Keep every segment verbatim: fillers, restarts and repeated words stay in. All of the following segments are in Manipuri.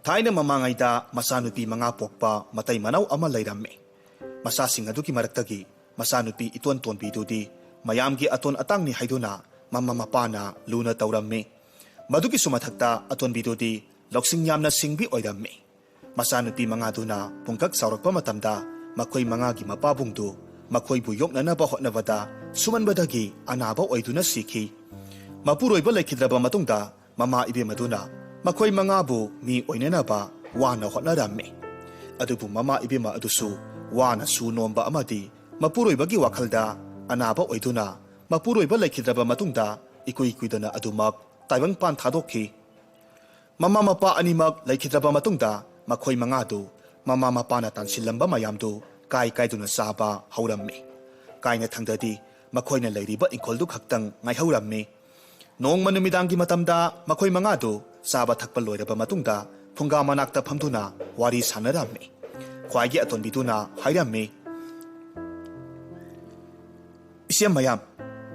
ꯊꯥꯏꯅ ꯃꯃꯥꯡꯉꯩꯗ ꯃꯆꯥꯅꯨꯄꯤ ꯃꯉꯥ ꯄꯣꯛꯄ ꯃꯇꯩ ꯃꯅꯥꯎ ꯑꯃ ꯂꯩꯔꯝꯃꯤ꯫ ꯃꯆꯥꯁꯤꯡ ꯑꯗꯨꯒꯤ ꯃꯔꯛꯇꯒꯤ ꯃꯆꯥꯅꯨꯄꯤ ꯏꯇꯣꯟ ꯇꯣꯟꯕꯤꯗꯨꯗꯤ ꯃꯌꯥꯝꯒꯤ ꯑꯇꯣꯟ ꯑꯇꯥꯡꯅꯤ ꯍꯥꯏꯗꯨꯅ ꯃꯃꯥ ꯃꯄꯥꯅ ꯂꯨꯅ ꯇꯧꯔꯝꯃꯤ꯫ ꯃꯗꯨꯒꯤꯁꯨ ꯃꯊꯛꯇ ꯑꯇꯣꯟꯕꯤꯗꯨꯗꯤ ꯂꯧꯁꯤꯡ ꯌꯥꯝꯅ ꯁꯤꯡꯕꯤ ꯑꯣꯏꯔꯝꯃꯤ꯫ ꯃꯆꯥꯅꯨꯄꯤ ꯃꯉꯥꯗꯨꯅ ꯄꯨꯡꯀꯛ ꯆꯥꯎꯔꯛꯄ ꯃꯇꯝꯗ ꯃꯈꯣꯏ ꯃꯉꯥꯒꯤ ꯃꯄꯥꯕꯨꯡꯗꯨ ꯃꯈꯣꯏꯕꯨ ꯌꯣꯛꯅꯅꯕ ꯍꯣꯠꯅꯕꯗ ꯁꯨꯃꯟꯕꯗꯒꯤ ꯑꯅꯥꯕ ꯑꯣꯏꯗꯨꯅ ꯁꯤꯈꯤ꯫ ꯃꯄꯨꯔꯣꯏꯕ ꯂꯩꯈꯤꯗ꯭ꯔꯕ ꯃꯇꯨꯡꯗ ꯃꯃꯥ ꯏꯕꯦꯝ ꯑꯗꯨꯅ ꯃꯈꯣꯏ ꯃꯉꯥꯕꯨ ꯃꯤ ꯑꯣꯏꯅꯅꯕ ꯋꯥꯅ ꯍꯣꯠꯅꯔꯝꯃꯤ꯫ ꯑꯗꯨꯕꯨ ꯃꯃꯥ ꯏꯕꯦꯝ ꯑꯗꯨꯁꯨ ꯋꯥꯅ ꯁꯨ ꯅꯣꯝꯕ ꯑꯃꯗꯤ ꯃꯄꯨꯔꯣꯏꯕꯒꯤ ꯋꯥꯈꯜꯗ ꯑꯅꯥꯕ ꯑꯣꯏꯗꯨꯅ ꯃꯄꯨꯔꯣꯏꯕ ꯂꯩꯈꯤꯗ꯭ꯔꯕ ꯃꯇꯨꯡꯗ ꯏꯀꯨꯏ ꯀꯨꯏꯗꯅ ꯑꯗꯨꯃꯛ ꯇꯥꯏꯕꯪꯄꯥꯟ ꯊꯥꯗꯣꯛꯈꯤ꯫ ꯃꯃꯥ ꯃꯄꯥ ꯑꯅꯤꯃꯛ ꯂꯩꯈꯤꯗ꯭ꯔꯕ ꯃꯇꯨꯡꯗ ꯃꯈꯣꯏ ꯃꯉꯥꯗꯨ ꯃꯃꯥ ꯃꯄꯥꯅ ꯇꯥꯟꯁꯤꯜꯂꯝꯕ ꯃꯌꯥꯝꯗꯨ ꯀꯥꯏ ꯀꯥꯏꯗꯨꯅ ꯆꯥꯕ ꯍꯧꯔꯝꯃꯤ꯫ ꯀꯥꯏꯅ ꯊꯪꯗꯗꯤ ꯃꯈꯣꯏꯅ ꯂꯩꯔꯤꯕ ꯏꯪꯈꯣꯜꯗꯨ ꯈꯛꯇꯪ ꯉꯥꯏꯍꯧꯔꯝꯃꯤ꯫ ꯅꯣꯡꯃ ꯅꯨꯃꯤꯗꯥꯡꯒꯤ ꯃꯇꯝꯗ ꯃꯈꯣꯏ ꯃꯉꯥꯗꯨ ꯆꯥꯕ ꯊꯛꯄ ꯂꯣꯏꯔꯕ ꯃꯇꯨꯡꯗ ꯐꯨꯡꯒꯥ ꯃꯅꯥꯛꯇ ꯐꯝꯗꯨꯅ ꯋꯥꯔꯤ ꯁꯥꯟꯅꯔꯝꯃꯤ꯫ ꯈ꯭ꯋꯥꯏꯒꯤ ꯑꯇꯣꯟꯕꯤꯗꯨꯅ ꯍꯥꯏꯔꯝꯃꯤ, "ꯏꯆꯦ ꯃꯌꯥꯝ,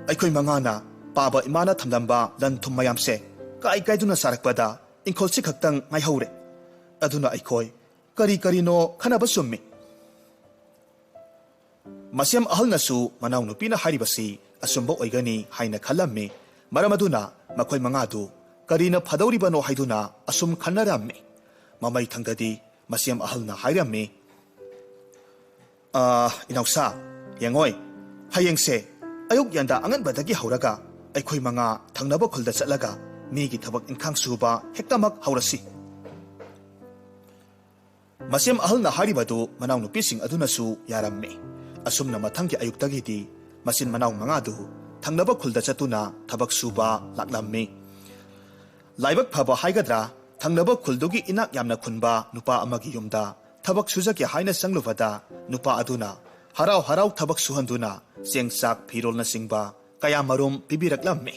ꯑꯩꯈꯣꯏ ꯃꯉꯥꯅ ꯄꯥꯕ ꯏꯃꯥꯅ ꯊꯝꯂꯝꯕ ꯂꯟ ꯊꯨꯝ ꯃꯌꯥꯝꯁꯦ ꯀꯥꯏ ꯀꯥꯏꯗꯨꯅ ꯆꯥꯔꯛꯄꯗ ꯏꯪꯈꯣꯜꯁꯤ ꯈꯛꯇꯪ ꯉꯥꯏꯍꯧꯔꯦ꯫ ꯑꯗꯨꯅ ꯑꯩꯈꯣꯏ ꯀꯔꯤ ꯀꯔꯤꯅꯣ ꯈꯟꯅꯕ ꯆꯨꯝꯃꯤ꯫" ꯃꯁꯦꯝ ꯑꯍꯜꯅꯁꯨ ꯃꯅꯥꯎꯅꯨꯄꯤꯅ ꯍꯥꯏꯔꯤꯕꯁꯤ ꯑꯆꯨꯝꯕ ꯑꯣꯏꯒꯅꯤ ꯍꯥꯏꯅ ꯈꯜꯂꯝꯃꯤ꯫ ꯃꯔꯝ ꯑꯗꯨꯅ ꯃꯈꯣꯏ ꯃꯉꯥꯗꯨ ꯀꯔꯤꯅ ꯐꯗꯧꯔꯤꯕꯅꯣ ꯍꯥꯏꯗꯨꯅ ꯑꯁꯨꯝ ꯈꯟꯅꯔꯝꯃꯤ꯫ ꯃꯃꯩ ꯊꯪꯗꯗꯤ ꯃꯁꯦꯝ ꯑꯍꯜꯅ ꯍꯥꯏꯔꯝꯃꯤ, "ꯑꯥ, ꯏꯅꯥꯎꯁꯥ, ꯌꯦꯡꯉꯣꯏ, ꯍꯌꯦꯡꯁꯦ ꯑꯌꯨꯛ ꯌꯥꯟꯗꯥ ꯑꯉꯟꯕꯗꯒꯤ ꯍꯧꯔꯒ ꯑꯩꯈꯣꯏ ꯃꯉꯥ ꯊꯪꯅꯕ ꯈꯨꯜꯗ ꯆꯠꯂꯒ ꯃꯤꯒꯤ ꯊꯕꯛ ꯏꯪꯈꯥꯡ ꯁꯨꯕ ꯍꯦꯛꯇꯃꯛ ꯍꯧꯔꯁꯤ꯫" ꯃꯁꯦꯝ ꯑꯍꯜꯅ ꯍꯥꯏꯔꯤꯕꯗꯨ ꯃꯅꯥꯎꯅꯨꯄꯤꯁꯤꯡ ꯑꯗꯨꯅꯁꯨ ꯌꯥꯔꯝꯃꯤ꯫ ꯑꯁꯨꯝꯅ ꯃꯊꯪꯒꯤ ꯑꯌꯨꯛꯇꯒꯤꯗꯤ ꯃꯆꯤꯟ ꯃꯅꯥꯎ ꯃꯉꯥꯗꯨ ꯊꯪꯅꯕ ꯈꯨꯜꯗ ꯆꯠꯇꯨꯅ ꯊꯕꯛ ꯁꯨꯕ ꯂꯥꯛꯂꯝꯃꯤ꯫ ꯂꯥꯏꯕꯛ ꯐꯕ ꯍꯥꯏꯒꯗ꯭ꯔꯥ, ꯊꯪꯅꯕ ꯈꯨꯜꯗꯨꯒꯤ ꯏꯅꯥꯛ ꯌꯥꯝꯅ ꯈꯨꯟꯕ ꯅꯨꯄꯥ ꯑꯃꯒꯤ ꯌꯨꯝꯗ ꯊꯕꯛ ꯁꯨꯖꯒꯦ ꯍꯥꯏꯅ ꯆꯪꯂꯨꯕꯗ, ꯅꯨꯄꯥ ꯑꯗꯨꯅ ꯍꯔꯥꯎ ꯍꯔꯥꯎ ꯊꯕꯛ ꯁꯨꯍꯟꯗꯨꯅ ꯆꯦꯡ ꯆꯥꯛ ꯐꯤꯔꯣꯜꯅꯆꯤꯡꯕ ꯀꯌꯥꯃꯔꯨꯝ ꯄꯤꯕꯤꯔꯛꯂꯝꯃꯤ꯫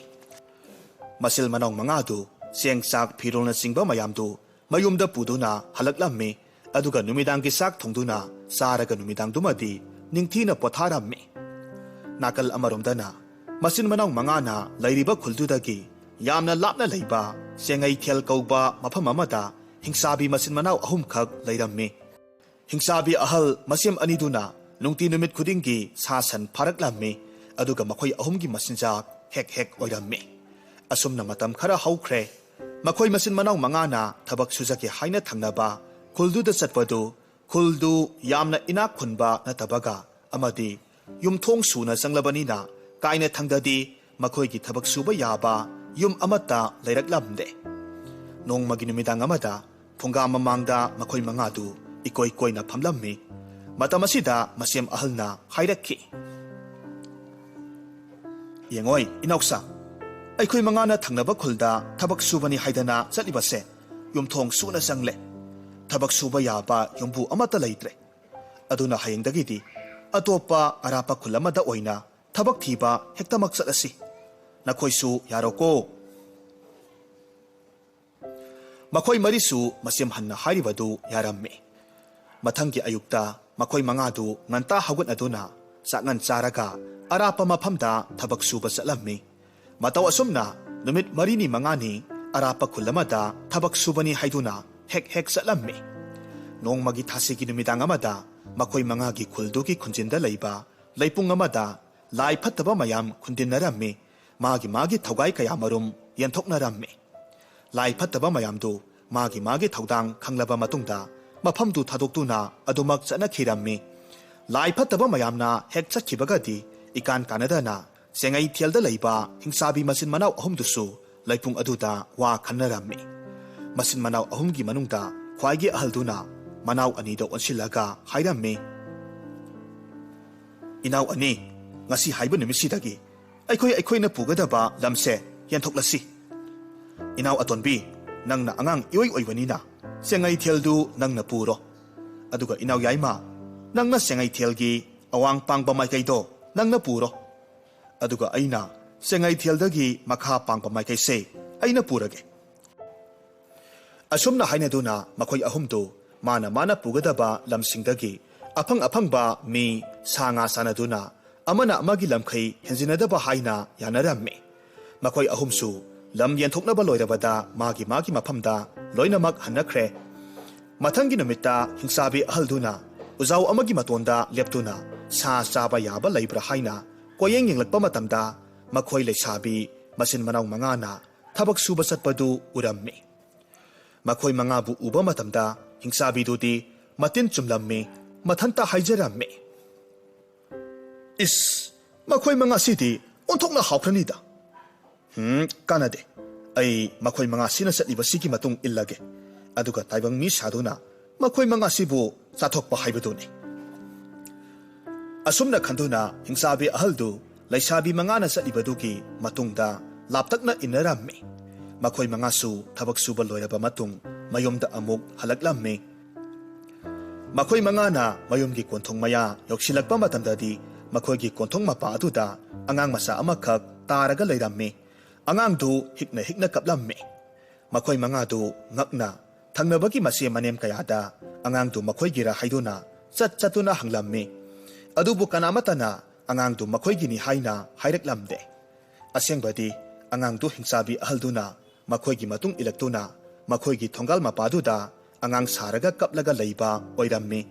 ꯃꯆꯤꯜ ꯃꯅꯥꯎ ꯃꯉꯥꯗꯨ ꯆꯦꯡ ꯆꯥꯛ ꯐꯤꯔꯣꯜꯅꯆꯤꯡꯕ ꯃꯌꯥꯝꯗꯨ ꯃꯌꯨꯝꯗ ꯄꯨꯗꯨꯅ ꯍꯜꯂꯛꯂꯝꯃꯤ꯫ ꯑꯗꯨꯒ ꯅꯨꯃꯤꯗꯥꯡꯒꯤ ꯆꯥꯛ ꯊꯣꯡꯗꯨꯅ ꯆꯥꯔꯒ ꯅꯨꯃꯤꯗꯥꯡꯗꯨꯃꯗꯤ ꯅꯤꯡꯊꯤꯅ ꯄꯣꯊꯥꯔꯝꯃꯤ꯫ ꯅꯥꯀꯜ ꯑꯃꯔꯣꯝꯗꯅ ꯃꯆꯤꯟ ꯃꯅꯥꯎ ꯃꯉꯥꯅ ꯂꯩꯔꯤꯕ ꯈꯨꯜꯗꯨꯗꯒꯤ ꯌꯥꯝꯅ ꯂꯥꯞꯅ ꯂꯩꯕ ꯆꯦꯡꯉꯩꯊꯦꯜ ꯀꯧꯕ ꯃꯐꯝ ꯑꯃꯗ ꯍꯤꯡꯆꯥꯕꯤ ꯃꯆꯤꯟ ꯃꯅꯥꯎ ꯑꯍꯨꯝꯈꯛ ꯂꯩꯔꯝꯃꯤ꯫ ꯍꯤꯡꯆꯥꯕꯤ ꯑꯍꯜ ꯃꯁꯦꯝ ꯑꯅꯤꯗꯨꯅ ꯅꯨꯡꯇꯤ ꯅꯨꯃꯤꯠ ꯈꯨꯗꯤꯡꯒꯤ ꯁꯥ ꯁꯟ ꯐꯥꯔꯛꯂꯝꯃꯤ, ꯑꯗꯨꯒ ꯃꯈꯣꯏ ꯑꯍꯨꯝꯒꯤ ꯃꯆꯤꯟꯖꯥꯛ ꯍꯦꯛ ꯍꯦꯛ ꯑꯣꯏꯔꯝꯃꯤ꯫ ꯑꯁꯨꯝꯅ ꯃꯇꯝ ꯈꯔ ꯍꯧꯈ꯭ꯔꯦ꯫ ꯃꯈꯣꯏ ꯃꯆꯤꯟ ꯃꯅꯥꯎ ꯃꯉꯥꯅ ꯊꯕꯛ ꯁꯨꯖꯒꯦ ꯍꯥꯏꯅ ꯊꯪꯅꯕ ꯈꯨꯜꯗꯨꯗ ꯆꯠꯄꯗꯨ ꯈꯨꯜꯗꯨ ꯌꯥꯝꯅ ꯏꯅꯥꯛ ꯈꯨꯟꯕ ꯅꯠꯇꯕꯒ ꯑꯃꯗꯤ ꯌꯨꯝꯊꯣꯡ ꯁꯨꯅ ꯆꯪꯂꯕꯅꯤꯅ ꯀꯥꯏꯅ ꯊꯪꯗꯗꯤ ꯃꯈꯣꯏꯒꯤ ꯊꯕꯛ ꯁꯨꯕ ꯌꯥꯕ ꯌꯨꯝ ꯑꯃꯠꯇ ꯂꯩꯔꯛꯂꯝꯗꯦ꯫ ꯅꯣꯡꯃꯒꯤ ꯅꯨꯃꯤꯗꯥꯡ ꯑꯃꯗ ꯐꯨꯡꯒꯥ ꯃꯃꯥꯡꯗ ꯃꯈꯣꯏ ꯃꯉꯥꯗꯨ ꯏꯀꯣꯏ ꯀꯣꯏꯅ ꯐꯝꯂꯝꯃꯤ꯫ ꯃꯇꯝ ꯑꯁꯤꯗ ꯃꯁꯦꯝ ꯑꯍꯜꯅ ꯍꯥꯏꯔꯛꯈꯤ, "ꯌꯦꯡꯉꯣꯏ ꯏꯅꯥꯎꯁꯥ, ꯑꯩꯈꯣꯏ ꯃꯉꯥꯅ ꯊꯪꯅꯕ ꯈꯨꯜꯗ ꯊꯕꯛ ꯁꯨꯕꯅꯤ ꯍꯥꯏꯗꯅ ꯆꯠꯂꯤꯕꯁꯦ ꯌꯨꯝꯊꯣꯡ ꯁꯨꯅ ꯆꯪꯂꯦ꯫ ꯊꯕꯛ ꯁꯨꯕ ꯌꯥꯕ ꯌꯨꯝꯕꯨ ꯑꯃꯠꯇ ꯂꯩꯇ꯭ꯔꯦ꯫ ꯑꯗꯨꯅ ꯍꯌꯦꯡꯗꯒꯤꯗꯤ ꯑꯇꯣꯞꯄ ꯑꯔꯥꯞꯄ ꯈꯨꯜ ꯑꯃꯗ ꯑꯣꯏꯅ ꯊꯕꯛ ꯊꯤꯕ ꯍꯦꯛꯇꯃꯛ ꯆꯠꯂꯁꯤ꯫ ꯅꯈꯣꯏꯁꯨ ꯌꯥꯔꯣꯀꯣ?" ꯃꯈꯣꯏ ꯃꯔꯤꯁꯨ ꯃꯁꯦꯝ ꯍꯟꯅ ꯍꯥꯏꯔꯤꯕꯗꯨ ꯌꯥꯔꯝꯃꯤ꯫ ꯃꯊꯪꯒꯤ ꯑꯌꯨꯛꯇ ꯃꯈꯣꯏ ꯃꯉꯥꯗꯨ ꯉꯟꯇꯥ ꯍꯧꯒꯠꯅꯗꯨꯅ ꯆꯥꯛꯉꯟ ꯆꯥꯔꯒ ꯑꯔꯥꯞꯄ ꯃꯐꯝꯗ ꯊꯕꯛ ꯁꯨꯕ ꯆꯠꯂꯝꯃꯤ꯫ ꯃꯇꯧ ꯑꯁꯨꯝꯅ ꯅꯨꯃꯤꯠ ꯃꯔꯤꯅꯤ ꯃꯉꯥꯅꯤ ꯑꯔꯥꯞꯄ ꯈꯨꯜ ꯑꯃꯗ ꯊꯕꯛ ꯁꯨꯕꯅꯤ ꯍꯥꯏꯗꯨꯅ ꯍꯦꯛ ꯍꯦꯛ ꯆꯠꯂꯝꯃꯤ꯫ ꯅꯣꯡꯃꯒꯤ ꯊꯥꯁꯤꯒꯤ ꯅꯨꯃꯤꯗꯥꯡ ꯑꯃꯗ ꯃꯈꯣꯏ ꯃꯉꯥꯒꯤ ꯈꯨꯜꯗꯨꯒꯤ ꯈꯨꯟꯖꯤꯟꯗ ꯂꯩꯕ ꯂꯩꯄꯨꯡ ꯑꯃꯗ ꯂꯥꯏ ꯐꯠꯇꯕ ꯃꯌꯥꯝ ꯈꯨꯟꯗꯤꯟꯅꯔꯝꯃꯤ꯫ ꯃꯥꯒꯤ ꯃꯥꯒꯤ ꯊꯧꯒꯥꯏ ꯀꯌꯥ ꯃꯔꯨꯝ ꯌꯦꯟꯊꯣꯛꯅꯔꯝꯃꯤ꯫ ꯂꯥꯏ ꯐꯠꯇꯕ ꯃꯌꯥꯝꯗꯨ ꯃꯥꯒꯤ ꯃꯥꯒꯤ ꯊꯧꯗꯥꯡ ꯈꯪꯂꯕ ꯃꯇꯨꯡꯗ ꯃꯐꯝꯗꯨ ꯊꯥꯗꯣꯛꯇꯨꯅ ꯑꯗꯨꯃꯛ ꯆꯠꯅꯈꯤꯔꯝꯃꯤ꯫ ꯂꯥꯏ ꯐꯠꯇꯕ ꯃꯌꯥꯝꯅ ꯍꯦꯛ ꯆꯠꯈꯤꯕꯒꯗꯤ ꯏꯀꯥꯟ ꯀꯥꯟꯅꯗꯅ ꯆꯦꯡꯉꯩꯊꯦꯜꯗ ꯂꯩꯕ ꯍꯤꯡꯆꯥꯕꯤ ꯃꯆꯤꯟ ꯃꯅꯥꯎ ꯑꯍꯨꯝꯗꯨꯁꯨ ꯂꯩꯄꯨꯡ ꯑꯗꯨꯗ ꯋꯥ ꯈꯟꯅꯔꯝꯃꯤ꯫ ꯃꯆꯤꯟ ꯃꯅꯥꯎ ꯑꯍꯨꯝꯒꯤ ꯃꯅꯨꯡꯗ ꯈ꯭ꯋꯥꯏꯒꯤ ꯑꯍꯜꯗꯨꯅ ꯃꯅꯥꯎ ꯑꯅꯤꯗ ꯑꯣꯟꯁꯤꯜꯂꯒ ꯍꯥꯏꯔꯝꯃꯤ, "ꯏꯅꯥꯎ ꯑꯅꯤ, ꯉꯁꯤ ꯍꯥꯏꯕ ꯅꯨꯃꯤꯠꯁꯤꯗꯒꯤ ꯑꯩꯈꯣꯏ ꯑꯩꯈꯣꯏꯅ ꯄꯨꯒꯗꯕ ꯂꯝꯁꯦ ꯌꯦꯟꯊꯣꯛꯂꯁꯤ꯫ ꯏꯅꯥꯎ ꯑꯇꯣꯟꯕꯤ, ꯅꯪꯅ ꯑꯉꯥꯡ ꯏꯑꯣꯏ ꯑꯣꯏꯕꯅꯤꯅ ꯆꯦꯡꯉꯩꯊꯦꯜꯗꯨ ꯅꯪꯅ ꯄꯨꯔꯣ꯫ ꯑꯗꯨꯒ ꯏꯅꯥꯎ ꯌꯥꯏꯃ, ꯅꯪꯅ ꯆꯦꯡꯉꯩꯊꯦꯜꯒꯤ ꯑꯋꯥꯡ ꯄꯥꯡꯕ ꯃꯥꯏꯀꯩꯗꯣ ꯅꯪꯅ ꯄꯨꯔꯣ꯫ ꯑꯗꯨꯒ ꯑꯩꯅ ꯆꯦꯡꯉꯩꯊꯦꯜꯗꯒꯤ ꯃꯈꯥ ꯄꯥꯡꯕ ꯃꯥꯏꯀꯩꯁꯦ ꯑꯩꯅ ꯄꯨꯔꯒꯦ꯫" ꯑꯁꯨꯝꯅ ꯍꯥꯏꯅꯗꯨꯅ ꯃꯈꯣꯏ ꯑꯍꯨꯝꯗꯨ ꯃꯥꯅ ꯃꯥꯅ ꯄꯨꯒꯗꯕ ꯂꯝꯁꯤꯡꯗꯒꯤ ꯑꯐꯪ ꯑꯐꯪꯕ ꯃꯤ ꯁꯥ ꯉꯥ ꯆꯥꯅꯗꯨꯅ ꯑꯃꯅ ꯑꯃꯒꯤ ꯂꯝꯈꯩ ꯍꯦꯟꯖꯤꯟꯅꯗꯕ ꯍꯥꯏꯅ ꯌꯥꯅꯔꯝꯃꯤ꯫ ꯃꯈꯣꯏ ꯑꯍꯨꯝꯁꯨ ꯂꯝ ꯌꯦꯟꯊꯣꯛꯅꯕ ꯂꯣꯏꯔꯕꯗ ꯃꯥꯒꯤ ꯃꯥꯒꯤ ꯃꯐꯝꯗ ꯂꯣꯏꯅꯃꯛ ꯍꯟꯅꯈ꯭ꯔꯦ꯫ ꯃꯊꯪꯒꯤ ꯅꯨꯃꯤꯠꯇ ꯍꯤꯡꯆꯥꯕꯤ ꯑꯍꯜꯗꯨꯅ ꯎꯖꯥꯎ ꯑꯃꯒꯤ ꯃꯇꯣꯟꯗ ꯂꯦꯞꯇꯨꯅ ꯁꯥ ꯆꯥꯕ ꯌꯥꯕ ꯂꯩꯕ꯭ꯔꯥ ꯍꯥꯏꯅ ꯀꯣꯌꯦꯡ ꯌꯦꯡꯂꯛꯄ ꯃꯇꯝꯗ ꯃꯈꯣꯏ ꯂꯩꯁꯥꯕꯤ ꯃꯆꯤꯟ ꯃꯅꯥꯎ ꯃꯉꯥꯅ ꯊꯕꯛ ꯁꯨꯕ ꯆꯠꯄꯗꯨ ꯎꯔꯝꯃꯤ꯫ ꯃꯈꯣꯏ ꯃꯉꯥꯕꯨ ꯎꯕ ꯃꯇꯝꯗ ꯍꯤꯡꯆꯥꯕꯤꯗꯨꯗꯤ ꯃꯇꯤꯟ ꯆꯨꯝꯂꯝꯃꯤ, ꯃꯊꯟꯇ ꯍꯥꯏꯖꯔꯝꯃꯤ, "ꯏꯁ, ꯃꯈꯣꯏ ꯃꯉꯥꯁꯤꯗꯤ ꯑꯣꯟꯊꯣꯛꯅ ꯍꯥꯎꯈ꯭ꯔꯅꯤꯗ꯫ ꯍꯨꯝ, ꯀꯥꯟꯅꯗꯦ꯫ ꯑꯩ ꯃꯈꯣꯏ ꯃꯉꯥꯁꯤꯅ ꯆꯠꯂꯤꯕꯁꯤꯒꯤ ꯃꯇꯨꯡ ꯏꯜꯂꯒꯦ꯫ ꯑꯗꯨꯒ ꯇꯥꯏꯕꯪ ꯃꯤ ꯁꯥꯗꯨꯅ ꯃꯈꯣꯏ ꯃꯉꯥꯁꯤꯕꯨ ꯆꯥꯊꯣꯛꯄ ꯍꯥꯏꯕꯗꯨꯅꯤ"꯫ ꯑꯁꯨꯝꯅ ꯈꯟꯗꯨꯅ ꯍꯤꯡꯆꯥꯕꯤ ꯑꯍꯜꯗꯨ ꯂꯩꯁꯥꯕꯤ ꯃꯉꯥꯅ ꯆꯠꯂꯤꯕꯗꯨꯒꯤ ꯃꯇꯨꯡꯗ ꯂꯥꯞꯇꯛꯅ ꯏꯟꯅꯔꯝꯃꯤ꯫ ꯃꯈꯣꯏ ꯃꯉꯥꯁꯨ ꯊꯕꯛ ꯁꯨꯕ ꯂꯣꯏꯔꯕ ꯃꯇꯨꯡ ꯃꯌꯨꯝꯗ ꯑꯃꯨꯛ ꯍꯜꯂꯛꯂꯝꯃꯤ꯫ ꯃꯈꯣꯏ ꯃꯉꯥꯅ ꯃꯌꯨꯝꯒꯤ ꯀꯣꯟꯊꯣꯡ ꯃꯌꯥ ꯌꯧꯁꯤꯜꯂꯛꯄ ꯃꯇꯝꯗꯗꯤ ꯃꯈꯣꯏꯒꯤ ꯀꯣꯟꯊꯣꯡ ꯃꯄꯥ ꯑꯗꯨꯗ ꯑꯉꯥꯡ ꯃꯆꯥ ꯑꯃꯈꯛ ꯇꯥꯔꯒ ꯂꯩꯔꯝꯃꯤ꯫ ꯑꯉꯥꯡꯗꯨ ꯍꯤꯛꯅ ꯍꯤꯛꯅ ꯀꯞꯂꯝꯃꯤ꯫ ꯃꯈꯣꯏ ꯃꯉꯥꯗꯨ ꯉꯛꯅ ꯊꯪꯅꯕꯒꯤ ꯃꯆꯦ ꯃꯅꯦꯝ ꯀꯌꯥꯗ ꯑꯉꯥꯡꯗꯨ ꯃꯈꯣꯏꯒꯤꯔ ꯍꯥꯏꯗꯨꯅ ꯆꯠ ꯆꯠꯇꯨꯅ ꯍꯪꯂꯝꯃꯤ꯫ ꯑꯗꯨꯕꯨ ꯀꯅꯥꯃꯠꯇꯅ ꯑꯉꯥꯡꯗꯨ ꯃꯈꯣꯏꯒꯤꯅꯤ ꯍꯥꯏꯅ ꯍꯥꯏꯔꯛꯂꯝꯗꯦ꯫ ꯑꯁꯦꯡꯕꯗꯤ ꯑꯉꯥꯡꯗꯨ ꯍꯤꯡꯆꯥꯕꯤ ꯑꯍꯜꯗꯨꯅ ꯃꯈꯣꯏꯒꯤ ꯃꯇꯨꯡ ꯏꯜꯂꯛꯇꯨꯅ ꯃꯈꯣꯏꯒꯤ ꯊꯣꯡꯒꯥꯜ ꯃꯄꯥꯗꯨꯗ ꯑꯉꯥꯡ ꯁꯥꯔꯒ ꯀꯞꯂꯒ ꯂꯩꯕ ꯑꯣꯏꯔꯝꯃꯤ꯫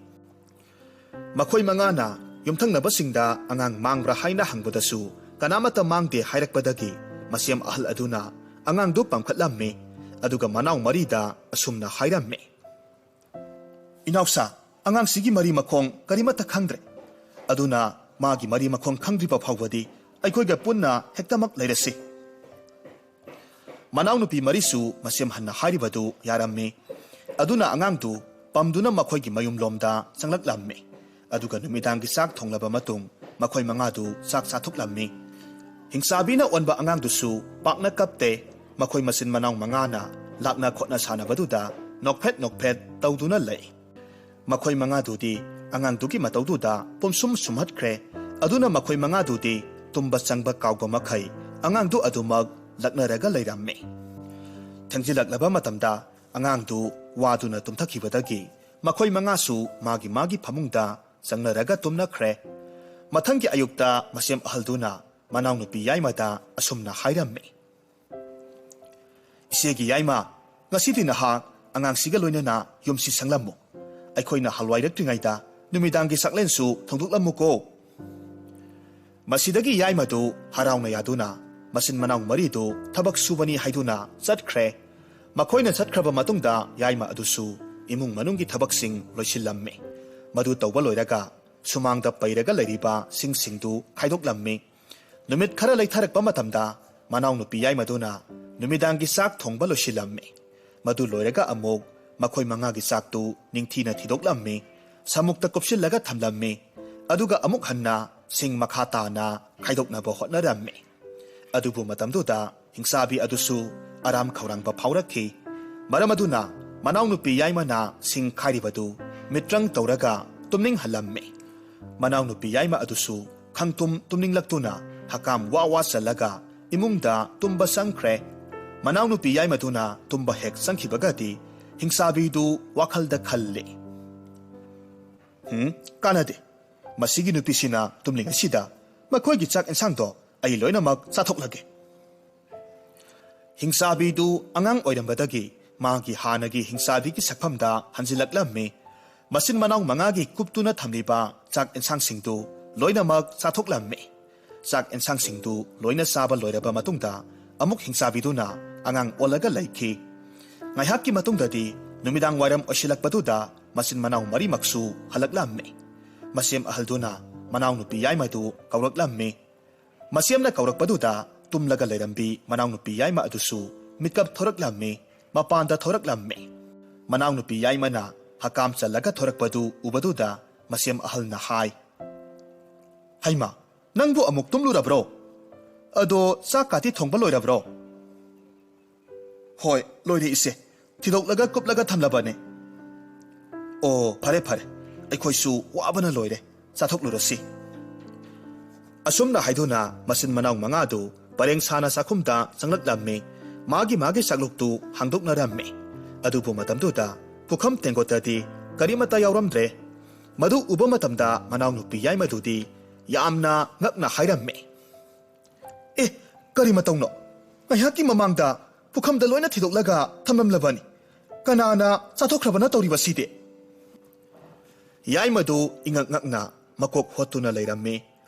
ꯃꯈꯣꯏ ꯃꯉꯥꯅ ꯌꯨꯝꯊꯪꯅꯕꯁꯤꯡꯗ ꯑꯉꯥꯡ ꯃꯥꯡꯕ꯭ꯔꯥ ꯍꯥꯏꯅ ꯍꯪꯕꯗꯁꯨ ꯀꯅꯥꯃꯠꯇ ꯃꯥꯡꯗꯦ ꯍꯥꯏꯔꯛꯄꯗꯒꯤ ꯃꯆꯦꯝ ꯑꯍꯜ ꯑꯗꯨꯅ ꯑꯉꯥꯡꯗꯨ ꯄꯝꯈꯠꯂꯝꯃꯤ꯫ ꯑꯗꯨꯒ ꯃꯅꯥꯎ ꯃꯔꯤꯗ ꯑꯁꯨꯝꯅ ꯍꯥꯏꯔꯝꯃꯤ, "ꯏꯅꯥꯎꯁꯥ, ꯑꯉꯥꯡꯁꯤꯒꯤ ꯃꯔꯤ ꯃꯈꯣꯡ ꯀꯔꯤꯃꯠꯇ ꯈꯪꯗ꯭ꯔꯦ꯫ ꯑꯗꯨꯅ ꯃꯥꯒꯤ ꯃꯔꯤ ꯃꯈꯣꯡ ꯈꯪꯗ꯭ꯔꯤꯕ ꯐꯥꯎꯕꯗꯤ ꯑꯩꯈꯣꯏꯒ ꯄꯨꯟꯅ ꯍꯦꯛꯇꯃꯛ ꯂꯩꯔꯁꯤ"꯫ ꯃꯅꯥꯎꯅꯨꯄꯤ ꯃꯔꯤꯁꯨ ꯃꯆꯦꯝ ꯍꯟꯅ ꯍꯥꯏꯔꯤꯕꯗꯨ ꯌꯥꯔꯝꯃꯤ꯫ ꯑꯗꯨꯅ ꯑꯉꯥꯡꯗꯨ ꯄꯝꯗꯨꯅ ꯃꯈꯣꯏꯒꯤ ꯃꯌꯨꯝꯂꯣꯝꯗ ꯆꯪꯂꯛꯂꯝꯃꯤ꯫ ꯑꯗꯨꯒ ꯅꯨꯃꯤꯗꯥꯡꯒꯤ ꯆꯥꯛ ꯊꯣꯡꯂꯕ ꯃꯇꯨꯡ ꯃꯈꯣꯏ ꯃꯉꯥꯗꯨ ꯆꯥꯛ ꯆꯥꯊꯣꯛꯂꯝꯃꯤ꯫ ꯍꯤꯡꯆꯥꯕꯤꯅ ꯑꯣꯟꯕ ꯑꯉꯥꯡꯗꯨꯁꯨ ꯄꯥꯛꯅ ꯀꯞꯇꯦ꯫ ꯃꯈꯣꯏ ꯃꯆꯤꯟ ꯃꯅꯥꯎ ꯃꯉꯥꯅ ꯂꯥꯛꯅ ꯈꯣꯠꯅ ꯁꯥꯟꯅꯕꯗꯨꯗ ꯅꯣꯛꯐꯦꯠ ꯅꯣꯛꯐꯦꯠ ꯇꯧꯗꯨꯅ ꯂꯩ꯫ ꯃꯈꯣꯏ ꯃꯉꯥꯗꯨꯗꯤ ꯑꯉꯥꯡꯗꯨꯒꯤ ꯃꯇꯧꯗꯨꯗ ꯄꯨꯝꯁꯨꯝ ꯁꯨꯝꯍꯠꯈ꯭ꯔꯦ꯫ ꯑꯗꯨꯅ ꯃꯈꯣꯏ ꯃꯉꯥꯗꯨꯗꯤ ꯇꯨꯝꯕ ꯆꯪꯕ ꯀꯥꯎꯕ ꯃꯈꯩ ꯑꯉꯥꯡꯗꯨ ꯑꯗꯨꯃꯛ ꯂꯛꯅꯔꯒ ꯂꯩꯔꯝꯃꯤ꯫ ꯊꯦꯡꯖꯤꯜꯂꯛꯂꯕ ꯃꯇꯝꯗ ꯑꯉꯥꯡꯗꯨ ꯋꯥꯗꯨꯅ ꯇꯨꯝꯊꯈꯤꯕꯗꯒꯤ ꯃꯈꯣꯏ ꯃꯉꯥꯁꯨ ꯃꯥꯒꯤ ꯃꯥꯒꯤ ꯐꯃꯨꯡꯗ ꯆꯪꯅꯔꯒ ꯇꯨꯝꯅꯈ꯭ꯔꯦ꯫ ꯃꯊꯪꯒꯤ ꯑꯌꯨꯛꯇ ꯃꯆꯦꯝ ꯑꯍꯜꯗꯨꯅ ꯃꯅꯥꯎꯅꯨꯄꯤ ꯌꯥꯏꯃꯗ ꯑꯁꯨꯝꯅ ꯍꯥꯏꯔꯝꯃꯤ, "ꯏꯆꯦꯒꯤ ꯌꯥꯏꯃ, ꯉꯁꯤꯗꯤ ꯅꯍꯥꯛ ꯑꯉꯥꯡꯁꯤꯒ ꯂꯣꯏꯅꯅ ꯌꯨꯝꯁꯤ ꯁꯪꯂꯝꯃꯨ꯫ ꯑꯩꯈꯣꯏꯅ ꯍꯜꯋꯥꯏꯔꯛꯇ꯭ꯔꯤꯉꯩꯗ ꯅꯨꯃꯤꯗꯥꯡꯒꯤ ꯆꯥꯛꯂꯦꯟꯁꯨ ꯊꯣꯡꯗꯣꯛꯂꯝꯃꯨꯀꯣ꯫ ꯃꯁꯤꯗꯒꯤ ꯌꯥꯏꯃꯗꯨ ꯍꯔꯥꯎꯅ ꯌꯥꯗꯨꯅ ꯃꯆꯤꯟ ꯃꯅꯥꯎ ꯃꯔꯤꯗꯨ ꯊꯕꯛ ꯁꯨꯕꯅꯤ ꯍꯥꯏꯗꯨꯅ ꯆꯠꯈ꯭ꯔꯦ꯫ ꯃꯈꯣꯏꯅ ꯆꯠꯈ꯭ꯔꯕ ꯃꯇꯨꯡꯗ ꯌꯥꯏꯃ ꯑꯗꯨꯁꯨ ꯏꯃꯨꯡ ꯃꯅꯨꯡꯒꯤ ꯊꯕꯛꯁꯤꯡ ꯂꯣꯏꯁꯤꯜꯂꯝꯃꯤ꯫ ꯃꯗꯨ ꯇꯧꯕ ꯂꯣꯏꯔꯒ ꯁꯨꯃꯥꯡꯗ ꯄꯩꯔꯒ ꯂꯩꯔꯤꯕ ꯁꯤꯡꯁꯤꯡꯗꯨ ꯈꯥꯏꯗꯣꯛꯂꯝꯃꯤ꯫ ꯅꯨꯃꯤꯠ ꯈꯔ ꯂꯩꯊꯔꯛꯄ ꯃꯇꯝꯗ ꯃꯅꯥꯎꯅꯨꯄꯤ ꯌꯥꯏꯃꯗꯨꯅ ꯅꯨꯃꯤꯗꯥꯡꯒꯤ ꯆꯥꯛ ꯊꯣꯡꯕ ꯂꯣꯏꯁꯤꯜꯂꯝꯃꯤ꯫ ꯃꯗꯨ ꯂꯣꯏꯔꯒ ꯑꯃꯨꯛ ꯃꯈꯣꯏ ꯃꯉꯥꯒꯤ ꯆꯥꯛꯇꯨ ꯅꯤꯡꯊꯤꯅ ꯊꯤꯗꯣꯛꯂꯝꯃꯤ, ꯁꯃꯨꯛꯇ ꯀꯨꯞꯁꯤꯜꯂꯒ ꯊꯝꯂꯝꯃꯤ꯫ ꯑꯗꯨꯒ ꯑꯃꯨꯛ ꯍꯟꯅ ꯁꯤꯡ ꯃꯈꯥ ꯇꯥꯅ ꯈꯥꯏꯗꯣꯛꯅꯕ ꯍꯣꯠꯅꯔꯝꯃꯤ꯫ ꯑꯗꯨꯕꯨ ꯃꯇꯝꯗꯨꯗ ꯍꯤꯡꯆꯥꯕꯤ ꯑꯗꯨꯁꯨ ꯑꯔꯥꯝ ꯈꯧꯔꯥꯡꯕ ꯐꯥꯎꯔꯛꯈꯤ꯫ ꯃꯔꯝ ꯑꯗꯨꯅ ꯃꯅꯥꯎꯅꯨꯄꯤ ꯌꯥꯏꯃꯅ ꯁꯤꯡ ꯈꯥꯏꯔꯤꯕꯗꯨ ꯃꯤꯠꯇ꯭ꯔꯪ ꯇꯧꯔꯒ ꯇꯨꯝꯅꯤꯡꯍꯜꯂꯝꯃꯤ꯫ ꯃꯅꯥꯎꯅꯨꯄꯤ ꯌꯥꯏꯃ ꯑꯗꯨꯁꯨ ꯈꯪꯇꯨꯝ ꯇꯨꯝꯅꯤꯡꯂꯛꯇꯨꯅ ꯍꯀꯥꯝ ꯋꯥ ꯋꯥ ꯆꯜꯂꯒ ꯏꯃꯨꯡꯗ ꯇꯨꯝꯕ ꯆꯪꯈ꯭ꯔꯦ꯫ ꯃꯅꯥꯎꯅꯨꯄꯤ ꯌꯥꯏꯃꯗꯨꯅ ꯇꯨꯝꯕ ꯍꯦꯛ ꯆꯪꯈꯤꯕꯒꯗꯤ ꯍꯤꯡꯆꯥꯕꯤꯗꯨ ꯋꯥꯈꯜꯗ ꯈꯜꯂꯤ, "ꯍꯨꯝ, ꯀꯥꯟꯅꯗꯦ꯫ ꯃꯁꯤꯒꯤ ꯅꯨꯄꯤꯁꯤꯅ ꯇꯨꯝꯂꯤꯉꯩꯁꯤꯗ ꯃꯈꯣꯏꯒꯤ ꯆꯥꯛ ꯏꯟꯁꯥꯡꯗꯣ ꯑꯩ ꯂꯣꯏꯅꯃꯛ ꯆꯥꯊꯣꯛꯂꯒꯦ"꯫ ꯍꯤꯡꯆꯥꯕꯤꯗꯨ ꯑꯉꯥꯡ ꯑꯣꯏꯔꯝꯕꯗꯒꯤ ꯃꯥꯒꯤ ꯍꯥꯟꯅꯒꯤ ꯍꯤꯡꯆꯥꯕꯤꯒꯤ ꯁꯛꯐꯝꯗ ꯍꯟꯖꯤꯜꯂꯛꯂꯝꯃꯤ꯫ ꯃꯆꯤꯟ ꯃꯅꯥꯎ ꯃꯉꯥꯒꯤ ꯀꯨꯞꯇꯨꯅ ꯊꯝꯂꯤꯕ ꯆꯥꯛ ꯏꯟꯁꯥꯡꯁꯤꯡꯗꯨ ꯂꯣꯏꯅꯃꯛ ꯆꯥꯊꯣꯛꯂꯝꯃꯤ꯫ ꯆꯥꯛ ꯏꯟꯁꯥꯡꯁꯤꯡꯗꯨ ꯂꯣꯏꯅ ꯆꯥꯕ ꯂꯣꯏꯔꯕ ꯃꯇꯨꯡꯗ ꯑꯃꯨꯛ ꯍꯤꯡꯆꯥꯕꯤꯗꯨꯅ ꯑꯉꯥꯡ ꯑꯣꯜꯂꯒ ꯂꯩꯈꯤ꯫ ꯉꯥꯏꯍꯥꯛꯀꯤ ꯃꯇꯨꯡꯗꯗꯤ ꯅꯨꯃꯤꯗꯥꯡ ꯋꯥꯏꯔꯝ ꯑꯣꯏꯁꯤꯜꯂꯛꯄꯗꯨꯗ ꯃꯆꯤꯟ ꯃꯅꯥꯎ ꯃꯔꯤꯃꯛꯁꯨ ꯍꯜꯂꯛꯂꯝꯃꯤ꯫ ꯃꯁꯦꯝ ꯑꯍꯜꯗꯨꯅ ꯃꯅꯥꯎꯅꯨꯄꯤ ꯌꯥꯏꯃꯗꯨ ꯀꯧꯔꯛꯂꯝꯃꯤ꯫ ꯃꯁꯦꯝꯅ ꯀꯧꯔꯛꯄꯗꯨꯗ ꯇꯨꯝꯂꯒ ꯂꯩꯔꯝꯕꯤ ꯃꯅꯥꯎꯅꯨꯄꯤ ꯌꯥꯏꯃ ꯑꯗꯨꯁꯨ ꯃꯤꯀꯞ ꯊꯣꯔꯛꯂꯝꯃꯤ, ꯃꯄꯥꯟꯗ ꯊꯣꯔꯛꯂꯝꯃꯤ꯫ ꯃꯅꯥꯎꯅꯨꯄꯤ ꯌꯥꯏꯃꯅ ꯍꯀꯥꯝ ꯆꯜꯂꯒ ꯊꯣꯔꯛꯄꯗꯨ ꯎꯕꯗꯨꯗ ꯃꯁꯦꯝ ꯑꯍꯜꯅ ꯍꯥꯏ, "ꯍꯩꯃꯥ, ꯅꯪꯕꯨ ꯑꯃꯨꯛ ꯇꯨꯝꯂꯨꯔꯕ꯭ꯔꯣ? ꯑꯗꯣ ꯆꯥꯛ ꯀꯥꯇꯤ ꯊꯣꯡꯕ ꯂꯣꯏꯔꯕ꯭ꯔꯣ?" "ꯍꯣꯏ, ꯂꯣꯏꯔꯦ ꯏꯆꯦ꯫ ꯊꯤꯗꯣꯛꯂꯒ ꯀꯨꯞꯂꯒ ꯊꯝꯂꯕꯅꯦ"꯫ "ꯑꯣ, ꯐꯔꯦ ꯐꯔꯦ꯫ ꯑꯩꯈꯣꯏꯁꯨ ꯋꯥꯕꯅ ꯂꯣꯏꯔꯦ꯫ ꯆꯥꯊꯣꯛꯂꯨꯔꯁꯤ"꯫ ꯑꯁꯨꯝꯅ ꯍꯥꯏꯗꯨꯅ ꯃꯆꯤꯟ ꯃꯅꯥꯎ ꯃꯉꯥꯗꯨ ꯄꯔꯦꯡ ꯁꯥꯅ ꯆꯥꯛꯈꯨꯝꯗ ꯆꯪꯂꯛꯂꯝꯃꯤ꯫ ꯃꯥꯒꯤ ꯃꯥꯒꯤ ꯆꯥꯛꯂꯨꯛꯇꯨ ꯍꯥꯡꯗꯣꯛꯅꯔꯝꯃꯤ꯫ ꯑꯗꯨꯕꯨ ꯃꯇꯝꯗꯨꯗ ꯄꯨꯈꯝ ꯇꯦꯡꯀꯣꯠꯇꯗꯤ ꯀꯔꯤꯃꯠꯇ ꯌꯥꯎꯔꯝꯗ꯭ꯔꯦ꯫ ꯃꯗꯨ ꯎꯕ ꯃꯇꯝꯗ ꯃꯅꯥꯎꯅꯨꯄꯤ ꯌꯥꯏꯃꯗꯨꯗꯤ ꯌꯥꯝꯅ ꯉꯛꯅ ꯍꯥꯏꯔꯝꯃꯤ, "ꯑꯦ, ꯀꯔꯤ ꯃꯇꯧꯅꯣ? ꯉꯥꯏꯍꯥꯛꯀꯤ ꯃꯃꯥꯡꯗ ꯄꯨꯈꯝꯗ ꯂꯣꯏꯅ ꯊꯤꯗꯣꯛꯂꯒ ꯊꯝꯂꯝꯂꯕꯅꯤ꯫ ꯀꯅꯥꯅ ꯆꯥꯊꯣꯛꯈ꯭ꯔꯕꯅ ꯇꯧꯔꯤꯕꯁꯤꯗꯤ? ꯌꯥꯏꯃꯗꯨ ꯏꯉꯛ ꯉꯛꯅ ꯃꯀꯣꯛ ꯍꯣꯠꯇꯨꯅ ꯂꯩꯔꯝꯃꯤ꯫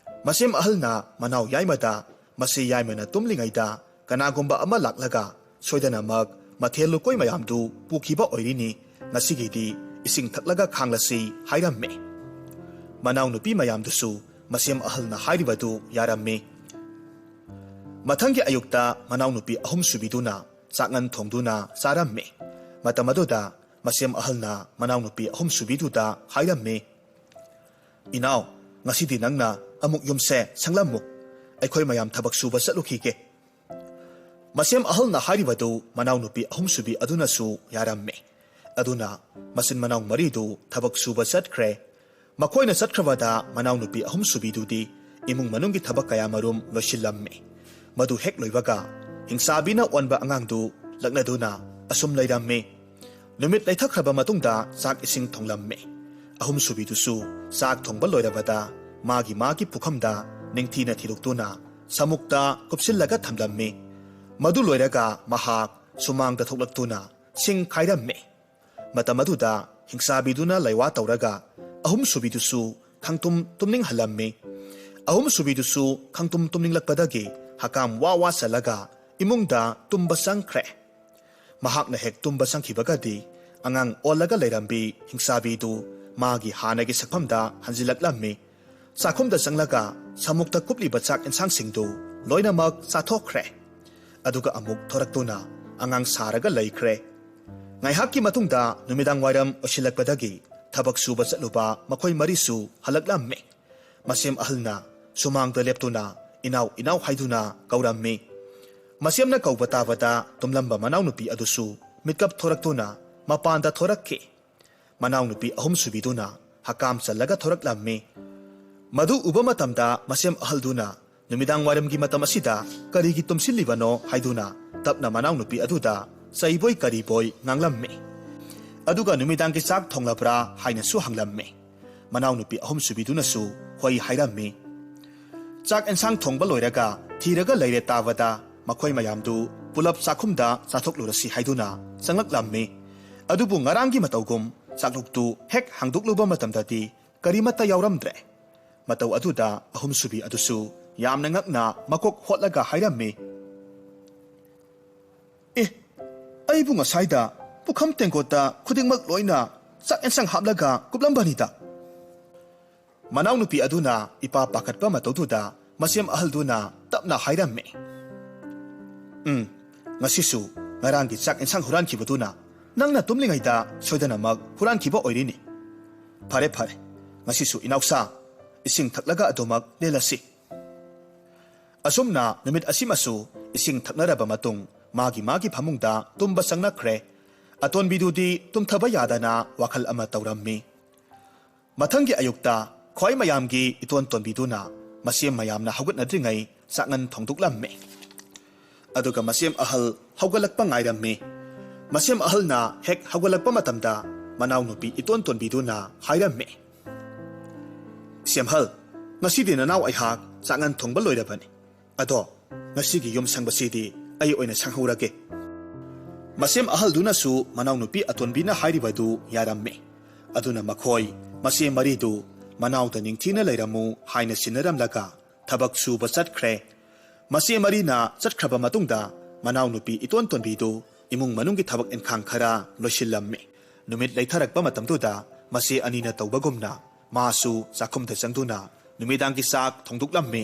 ꯃꯁꯦꯝ ꯑꯍꯜꯅ ꯃꯅꯥꯎ ꯌꯥꯏꯃꯗ, "ꯃꯁꯤ ꯌꯥꯏꯃꯅ ꯇꯨꯝꯂꯤꯉꯩꯗ ꯀꯅꯥꯒꯨꯝꯕ ꯑꯃ ꯂꯥꯛꯂꯒ ꯁꯣꯏꯗꯅꯃꯛ ꯃꯊꯦꯜ ꯂꯨꯀꯣꯏ ꯃꯌꯥꯝꯗꯨ ꯄꯨꯈꯤꯕ ꯑꯣꯏꯔꯤꯅꯤ, ꯉꯁꯤꯒꯤꯗꯤ ꯏꯁꯤꯡ ꯊꯛꯂꯒ ꯈꯥꯡꯂꯁꯤ" ꯍꯥꯏꯔꯝꯃꯤ꯫ ꯃꯅꯥꯎꯅꯨꯄꯤ ꯃꯌꯥꯝꯗꯨꯁꯨ ꯃꯁꯦꯝ ꯑꯍꯜꯅ ꯍꯥꯏꯔꯤꯕꯗꯨ ꯌꯥꯔꯝꯃꯤ꯫ ꯃꯊꯪꯒꯤ ꯑꯌꯨꯛꯇ ꯃꯅꯥꯎꯅꯨꯄꯤ ꯑꯍꯨꯝꯁꯨꯕꯤꯗꯨꯅ ꯆꯥꯛꯉꯟ ꯊꯣꯡꯗꯨꯅ ꯆꯥꯔꯝꯃꯤ꯫ ꯃꯇꯝ ꯑꯗꯨꯗ ꯃꯁꯦꯝ ꯑꯍꯜꯅ ꯃꯅꯥꯎꯅꯨꯄꯤ ꯑꯍꯨꯝꯁꯨꯕꯤꯗꯨꯗ ꯍꯥꯏꯔꯝꯃꯤ, "ꯏꯅꯥꯎ, ꯉꯁꯤꯗꯤ ꯅꯪꯅ ꯑꯃꯨꯛ ꯌꯨꯝꯁꯦ ꯁꯪꯂꯝꯃꯨ꯫ ꯑꯩꯈꯣꯏ ꯃꯌꯥꯝ ꯊꯕꯛ ꯁꯨꯕ ꯆꯠꯂꯨꯈꯤꯒꯦ"꯫ ꯃꯁꯦꯝ ꯑꯍꯜꯅ ꯍꯥꯏꯔꯤꯕꯗꯨ ꯃꯅꯥꯎꯅꯨꯄꯤ ꯑꯍꯨꯝꯁꯨꯕꯤ ꯑꯗꯨꯅꯁꯨ ꯌꯥꯔꯝꯃꯤ꯫ ꯑꯗꯨꯅ ꯃꯆꯤꯟ ꯃꯅꯥꯎ ꯃꯔꯤꯗꯨ ꯊꯕꯛ ꯁꯨꯕ ꯆꯠꯈ꯭ꯔꯦ꯫ ꯃꯈꯣꯏꯅ ꯆꯠꯈ꯭ꯔꯕꯗ ꯃꯅꯥꯎꯅꯨꯄꯤ ꯑꯍꯨꯝꯁꯨꯕꯤꯗꯨꯗꯤ ꯏꯃꯨꯡ ꯃꯅꯨꯡꯒꯤ ꯊꯕꯛ ꯀꯌꯥꯃꯔꯨꯝ ꯂꯣꯏꯁꯤꯜꯂꯝꯃꯤ꯫ ꯃꯗꯨ ꯍꯦꯛ ꯂꯣꯏꯕꯒ ꯍꯤꯡꯆꯥꯕꯤꯅ ꯑꯣꯟꯕ ꯑꯉꯥꯡꯗꯨ ꯂꯛꯅꯗꯨꯅ ꯑꯁꯨꯝ ꯂꯩꯔꯝꯃꯤ꯫ ꯅꯨꯃꯤꯠ ꯂꯩꯊꯈ꯭ꯔꯕ ꯃꯇꯨꯡꯗ ꯆꯥꯛ ꯏꯁꯤꯡ ꯊꯣꯡꯂꯝꯃꯤ꯫ ꯑꯍꯨꯝꯁꯨꯕꯤꯗꯨꯁꯨ ꯆꯥꯛ ꯊꯣꯡꯕ ꯂꯣꯏꯔꯕꯗ ꯃꯥꯒꯤ ꯃꯥꯒꯤ ꯄꯨꯈꯝꯗ ꯅꯤꯡꯊꯤꯅ ꯊꯤꯗꯣꯛꯇꯨꯅ ꯁꯃꯨꯛꯇ ꯀꯨꯞꯁꯤꯜꯂꯒ ꯊꯝꯂꯝꯃꯤ꯫ ꯃꯗꯨ ꯂꯣꯏꯔꯒ ꯃꯍꯥꯛ ꯁꯨꯃꯥꯡꯗ ꯊꯣꯛꯂꯛꯇꯨꯅ ꯁꯤꯡ ꯈꯥꯏꯔꯝꯃꯤ꯫ ꯃꯇꯝ ꯑꯗꯨꯗ ꯍꯤꯡꯆꯥꯕꯤꯗꯨꯅ ꯂꯩꯋꯥ ꯇꯧꯔꯒ ꯑꯍꯨꯝꯁꯨꯕꯤꯗꯨꯁꯨ ꯈꯪꯇꯨꯝ ꯇꯨꯝꯅꯤꯡꯍꯜꯂꯝꯃꯤ꯫ ꯑꯍꯨꯝꯁꯨꯕꯤꯗꯨꯁꯨ ꯈꯪꯇꯨꯝ ꯇꯨꯝꯅꯤꯡꯂꯛꯄꯗꯒꯤ ꯍꯀꯥꯝ ꯋꯥ ꯋꯥ ꯆꯜꯂꯒ ꯏꯃꯨꯡꯗ ꯇꯨꯝꯕ ꯆꯪꯈ꯭ꯔꯦ꯫ ꯃꯍꯥꯛꯅ ꯍꯦꯛ ꯇꯨꯝꯕ ꯆꯪꯈꯤꯕꯒꯗꯤ ꯑꯉꯥꯡ ꯑꯣꯜꯂꯒ ꯂꯩꯔꯝꯕꯤ ꯍꯤꯡꯆꯥꯕꯤꯗꯨ ꯃꯥꯒꯤ ꯍꯥꯟꯅꯒꯤ ꯁꯛꯐꯝꯗ ꯍꯟꯖꯤꯜꯂꯛꯂꯝꯃꯤ꯫ ꯆꯥꯛꯈꯨꯝꯗ ꯆꯪꯂꯒ ꯁꯃꯨꯛꯇ ꯀꯨꯞꯂꯤꯕ ꯆꯥꯛ ꯏꯟꯁꯥꯡꯁꯤꯡꯗꯨ ꯂꯣꯏꯅꯃꯛ ꯆꯥꯊꯣꯛꯈ꯭ꯔꯦ꯫ ꯑꯗꯨꯒ ꯑꯃꯨꯛ ꯊꯣꯔꯛꯇꯨꯅ ꯑꯉꯥꯡ ꯁꯥꯔꯒ ꯂꯩꯈ꯭ꯔꯦ꯫ ꯉꯥꯏꯍꯥꯛꯀꯤ ꯃꯇꯨꯡꯗ ꯅꯨꯃꯤꯗꯥꯡ ꯋꯥꯏꯔꯝ ꯑꯣꯏꯁꯤꯜꯂꯛꯄꯗꯒꯤ ꯊꯕꯛ ꯁꯨꯕ ꯆꯠꯂꯨꯕ ꯃꯈꯣꯏ ꯃꯔꯤꯁꯨ ꯍꯜꯂꯛꯂꯝꯃꯤ꯫ ꯃꯁꯦꯝ ꯑꯍꯜꯅ ꯁꯨꯃꯥꯡꯗ ꯂꯦꯞꯇꯨꯅ "ꯏꯅꯥꯎ, ꯏꯅꯥꯎ" ꯍꯥꯏꯗꯨꯅ ꯀꯧꯔꯝꯃꯤ꯫ ꯃꯁꯦꯝꯅ ꯀꯧꯕ ꯇꯥꯕꯗ ꯇꯨꯝꯂꯝꯕ ꯃꯅꯥꯎꯅꯨꯄꯤ ꯑꯗꯨꯁꯨ ꯃꯤꯠꯀꯞ ꯊꯣꯔꯛꯇꯨꯅ ꯃꯄꯥꯟꯗ ꯊꯣꯔꯛꯈꯤ꯫ ꯃꯅꯥꯎꯅꯨꯄꯤ ꯑꯍꯨꯝꯁꯨꯕꯤꯗꯨꯅ ꯍꯀꯥꯝ ꯆꯜꯂꯒ ꯊꯣꯔꯛꯂꯝꯃꯤ꯫ ꯃꯗꯨ ꯎꯕ ꯃꯇꯝꯗ ꯃꯁꯦꯝ ꯑꯍꯜꯗꯨꯅ "ꯅꯨꯃꯤꯗꯥꯡ ꯋꯥꯏꯔꯝꯒꯤ ꯃꯇꯝ ꯑꯁꯤꯗ ꯀꯔꯤꯒꯤ ꯇꯨꯝꯁꯤꯜꯂꯤꯕꯅꯣ?" ꯍꯥꯏꯗꯨꯅ ꯇꯞꯅ ꯃꯅꯥꯎꯅꯨꯄꯤ ꯑꯗꯨꯗ ꯆꯩꯕꯣꯏ ꯀꯔꯤꯕꯣꯏ ꯉꯥꯡꯂꯝꯃꯤ꯫ ꯑꯗꯨꯒ "ꯅꯨꯃꯤꯗꯥꯡꯒꯤ ꯆꯥꯛ ꯊꯣꯡꯂꯕ꯭ꯔꯥ?" ꯍꯥꯏꯅꯁꯨ ꯍꯪꯂꯝꯃꯤ꯫ ꯃꯅꯥꯎꯅꯨꯄꯤ ꯑꯍꯨꯝꯁꯨꯕꯤꯗꯨꯅꯁꯨ ꯍꯣꯏ ꯍꯥꯏꯔꯝꯃꯤ꯫ ꯆꯥꯛ ꯑꯦꯟꯁꯥꯡ ꯊꯣꯡꯕ ꯂꯣꯏꯔꯒ ꯊꯤꯔꯒ ꯂꯩꯔꯦ ꯇꯥꯕꯗ ꯃꯈꯣꯏ ꯃꯌꯥꯝꯗꯨ ꯄꯨꯂꯞ ꯆꯥꯛꯈꯨꯝꯗ ꯆꯥꯊꯣꯛꯂꯨꯔꯁꯤ ꯍꯥꯏꯗꯨꯅ ꯆꯪꯂꯛꯂꯝꯃꯤ꯫ ꯑꯗꯨꯕꯨ ꯉꯔꯥꯡꯒꯤ ꯃꯇꯧꯒꯨꯝ ꯆꯥꯛꯂꯨꯛꯇꯨ ꯍꯦꯛ ꯍꯥꯡꯗꯣꯛꯂꯨꯕ ꯃꯇꯝꯗꯗꯤ ꯀꯔꯤꯃꯠꯇ ꯌꯥꯎꯔꯝꯗ꯭ꯔꯦ꯫ ꯃꯇꯧ ꯑꯗꯨꯗ ꯑꯍꯨꯝꯁꯨꯕꯤ ꯑꯗꯨꯁꯨ ꯌꯥꯝꯅ ꯉꯛꯅ ꯃꯀꯣꯛ ꯍꯣꯠꯂꯒ ꯍꯥꯏꯔꯝꯃꯤ, "ꯑꯦ, ꯑꯩꯕꯨ ꯉꯁꯥꯏꯗ ꯄꯨꯈꯝ ꯇꯦꯡꯀꯣꯠꯇ ꯈꯨꯗꯤꯡꯃꯛ ꯂꯣꯏꯅ ꯆꯥꯛ ꯑꯦꯟꯁꯥꯡ ꯍꯥꯞꯂꯒ ꯀꯨꯞꯂꯝꯕꯅꯤꯗ"꯫ ꯃꯅꯥꯎꯅꯨꯄꯤ ꯑꯗꯨꯅ ꯏꯄꯥ ꯄꯥꯈꯠꯄ ꯃꯇꯧꯗꯨꯗ ꯃꯁꯦꯝ ꯑꯍꯜꯗꯨꯅ ꯇꯞꯅ ꯍꯥꯏꯔꯝꯃꯤ, "ꯎꯝ, ꯉꯁꯤꯁꯨ ꯉꯔꯥꯡꯒꯤ ꯆꯥꯛ ꯑꯦꯟꯁꯥꯡ ꯍꯨꯔꯥꯟꯈꯤꯕꯗꯨꯅ ꯅꯪꯅ ꯇꯨꯝꯂꯤꯉꯩꯗ ꯁꯣꯏꯗꯅꯃꯛ ꯍꯨꯔꯥꯟꯈꯤꯕ ꯑꯣꯏꯔꯤꯅꯤ꯫ ꯐꯔꯦ, ꯐꯔꯦ, ꯉꯁꯤꯁꯨ ꯏꯅꯥꯎꯁꯥ, ꯏꯁꯤꯡ ꯊꯛꯂꯒ ꯑꯗꯨꯃꯛ ꯂꯦꯜꯂꯁꯤ"꯫ ꯑꯁꯨꯝꯅ ꯅꯨꯃꯤꯠ ꯑꯁꯤꯃꯁꯨ ꯏꯁꯤꯡ ꯊꯛꯅꯔꯕ ꯃꯇꯨꯡ ꯃꯥꯒꯤ ꯃꯥꯒꯤ ꯐꯃꯨꯡꯗ ꯇꯨꯝꯕ ꯆꯪꯅꯈ꯭ꯔꯦ꯫ ꯑꯇꯣꯟꯕꯤꯗꯨꯗꯤ ꯇꯨꯝꯊꯕ ꯌꯥꯗꯅ ꯋꯥꯈꯜ ꯑꯃ ꯇꯧꯔꯝꯃꯤ꯫ ꯃꯊꯪꯒꯤ ꯑꯌꯨꯛꯇ ꯈ꯭ꯋꯥꯏ ꯃꯌꯥꯝꯒꯤ ꯏꯇꯣꯟ ꯇꯣꯟꯕꯤꯗꯨꯅ ꯃꯁꯦꯝ ꯃꯌꯥꯝꯅ ꯍꯧꯒꯠꯅꯗ꯭ꯔꯤꯉꯩ ꯆꯥꯛꯉꯟ ꯊꯣꯡꯗꯣꯛꯂꯝꯃꯤ꯫ ꯑꯗꯨꯒ ꯃꯁꯦꯝ ꯑꯍꯜ ꯍꯧꯒꯠꯂꯛꯄ ꯉꯥꯏꯔꯝꯃꯤ꯫ ꯃꯁꯦꯝ ꯑꯍꯜꯅ ꯍꯦꯛ ꯍꯧꯒꯠꯂꯛꯄ ꯃꯇꯝꯗ ꯃꯅꯥꯎꯅꯨꯄꯤ ꯏꯇꯣꯟ ꯇꯣꯟꯕꯤꯗꯨꯅ ꯍꯥꯏꯔꯝꯃꯤ, "ꯏꯁꯦꯝꯍꯜ, ꯉꯁꯤꯗꯤ ꯅꯅꯥꯎ ꯑꯩꯍꯥꯛ ꯆꯥꯛꯉꯟ ꯊꯣꯡꯕ ꯂꯣꯏꯔꯕꯅꯤ꯫ ꯑꯗꯣ ꯉꯁꯤꯒꯤ ꯌꯨꯝ ꯁꯪꯕꯁꯤꯗꯤ ꯑꯩ ꯑꯣꯏꯅ ꯁꯪꯍꯧꯔꯒꯦ"꯫ ꯃꯁꯦꯝ ꯑꯍꯜꯗꯨꯅꯁꯨ ꯃꯅꯥꯎꯅꯨꯄꯤ ꯑꯇꯣꯟꯕꯤꯅ ꯍꯥꯏꯔꯤꯕꯗꯨ ꯌꯥꯔꯝꯃꯤ꯫ ꯑꯗꯨꯅ ꯃꯈꯣꯏ ꯃꯁꯦꯝ ꯃꯔꯤꯗꯨ "ꯃꯅꯥꯎꯗ ꯅꯤꯡꯊꯤꯅ ꯂꯩꯔꯝꯃꯨ" ꯍꯥꯏꯅ ꯁꯤꯟꯅꯔꯝꯂꯒ ꯊꯕꯛ ꯁꯨꯕ ꯆꯠꯈ꯭ꯔꯦ꯫ ꯃꯁꯦꯝ ꯃꯔꯤꯅ ꯆꯠꯈ꯭ꯔꯕ ꯃꯇꯨꯡꯗ ꯃꯅꯥꯎꯅꯨꯄꯤ ꯏꯇꯣꯟ ꯇꯣꯟꯕꯤꯗꯨ ꯏꯃꯨꯡ ꯃꯅꯨꯡꯒꯤ ꯊꯕꯛ ꯏꯟꯈꯥꯡ ꯈꯔ ꯂꯣꯏꯁꯤꯜꯂꯝꯃꯤ꯫ ꯅꯨꯃꯤꯠ ꯂꯩꯊꯔꯛꯄ ꯃꯇꯝꯗꯨꯗ ꯃꯆꯦ ꯑꯅꯤꯅ ꯇꯧꯕꯒꯨꯝꯅ ꯃꯥꯁꯨ ꯆꯥꯛꯈꯨꯝꯗ ꯆꯪꯗꯨꯅ ꯅꯨꯃꯤꯗꯥꯡꯒꯤ ꯆꯥꯛ ꯊꯣꯡꯗꯣꯛꯂꯝꯃꯤ꯫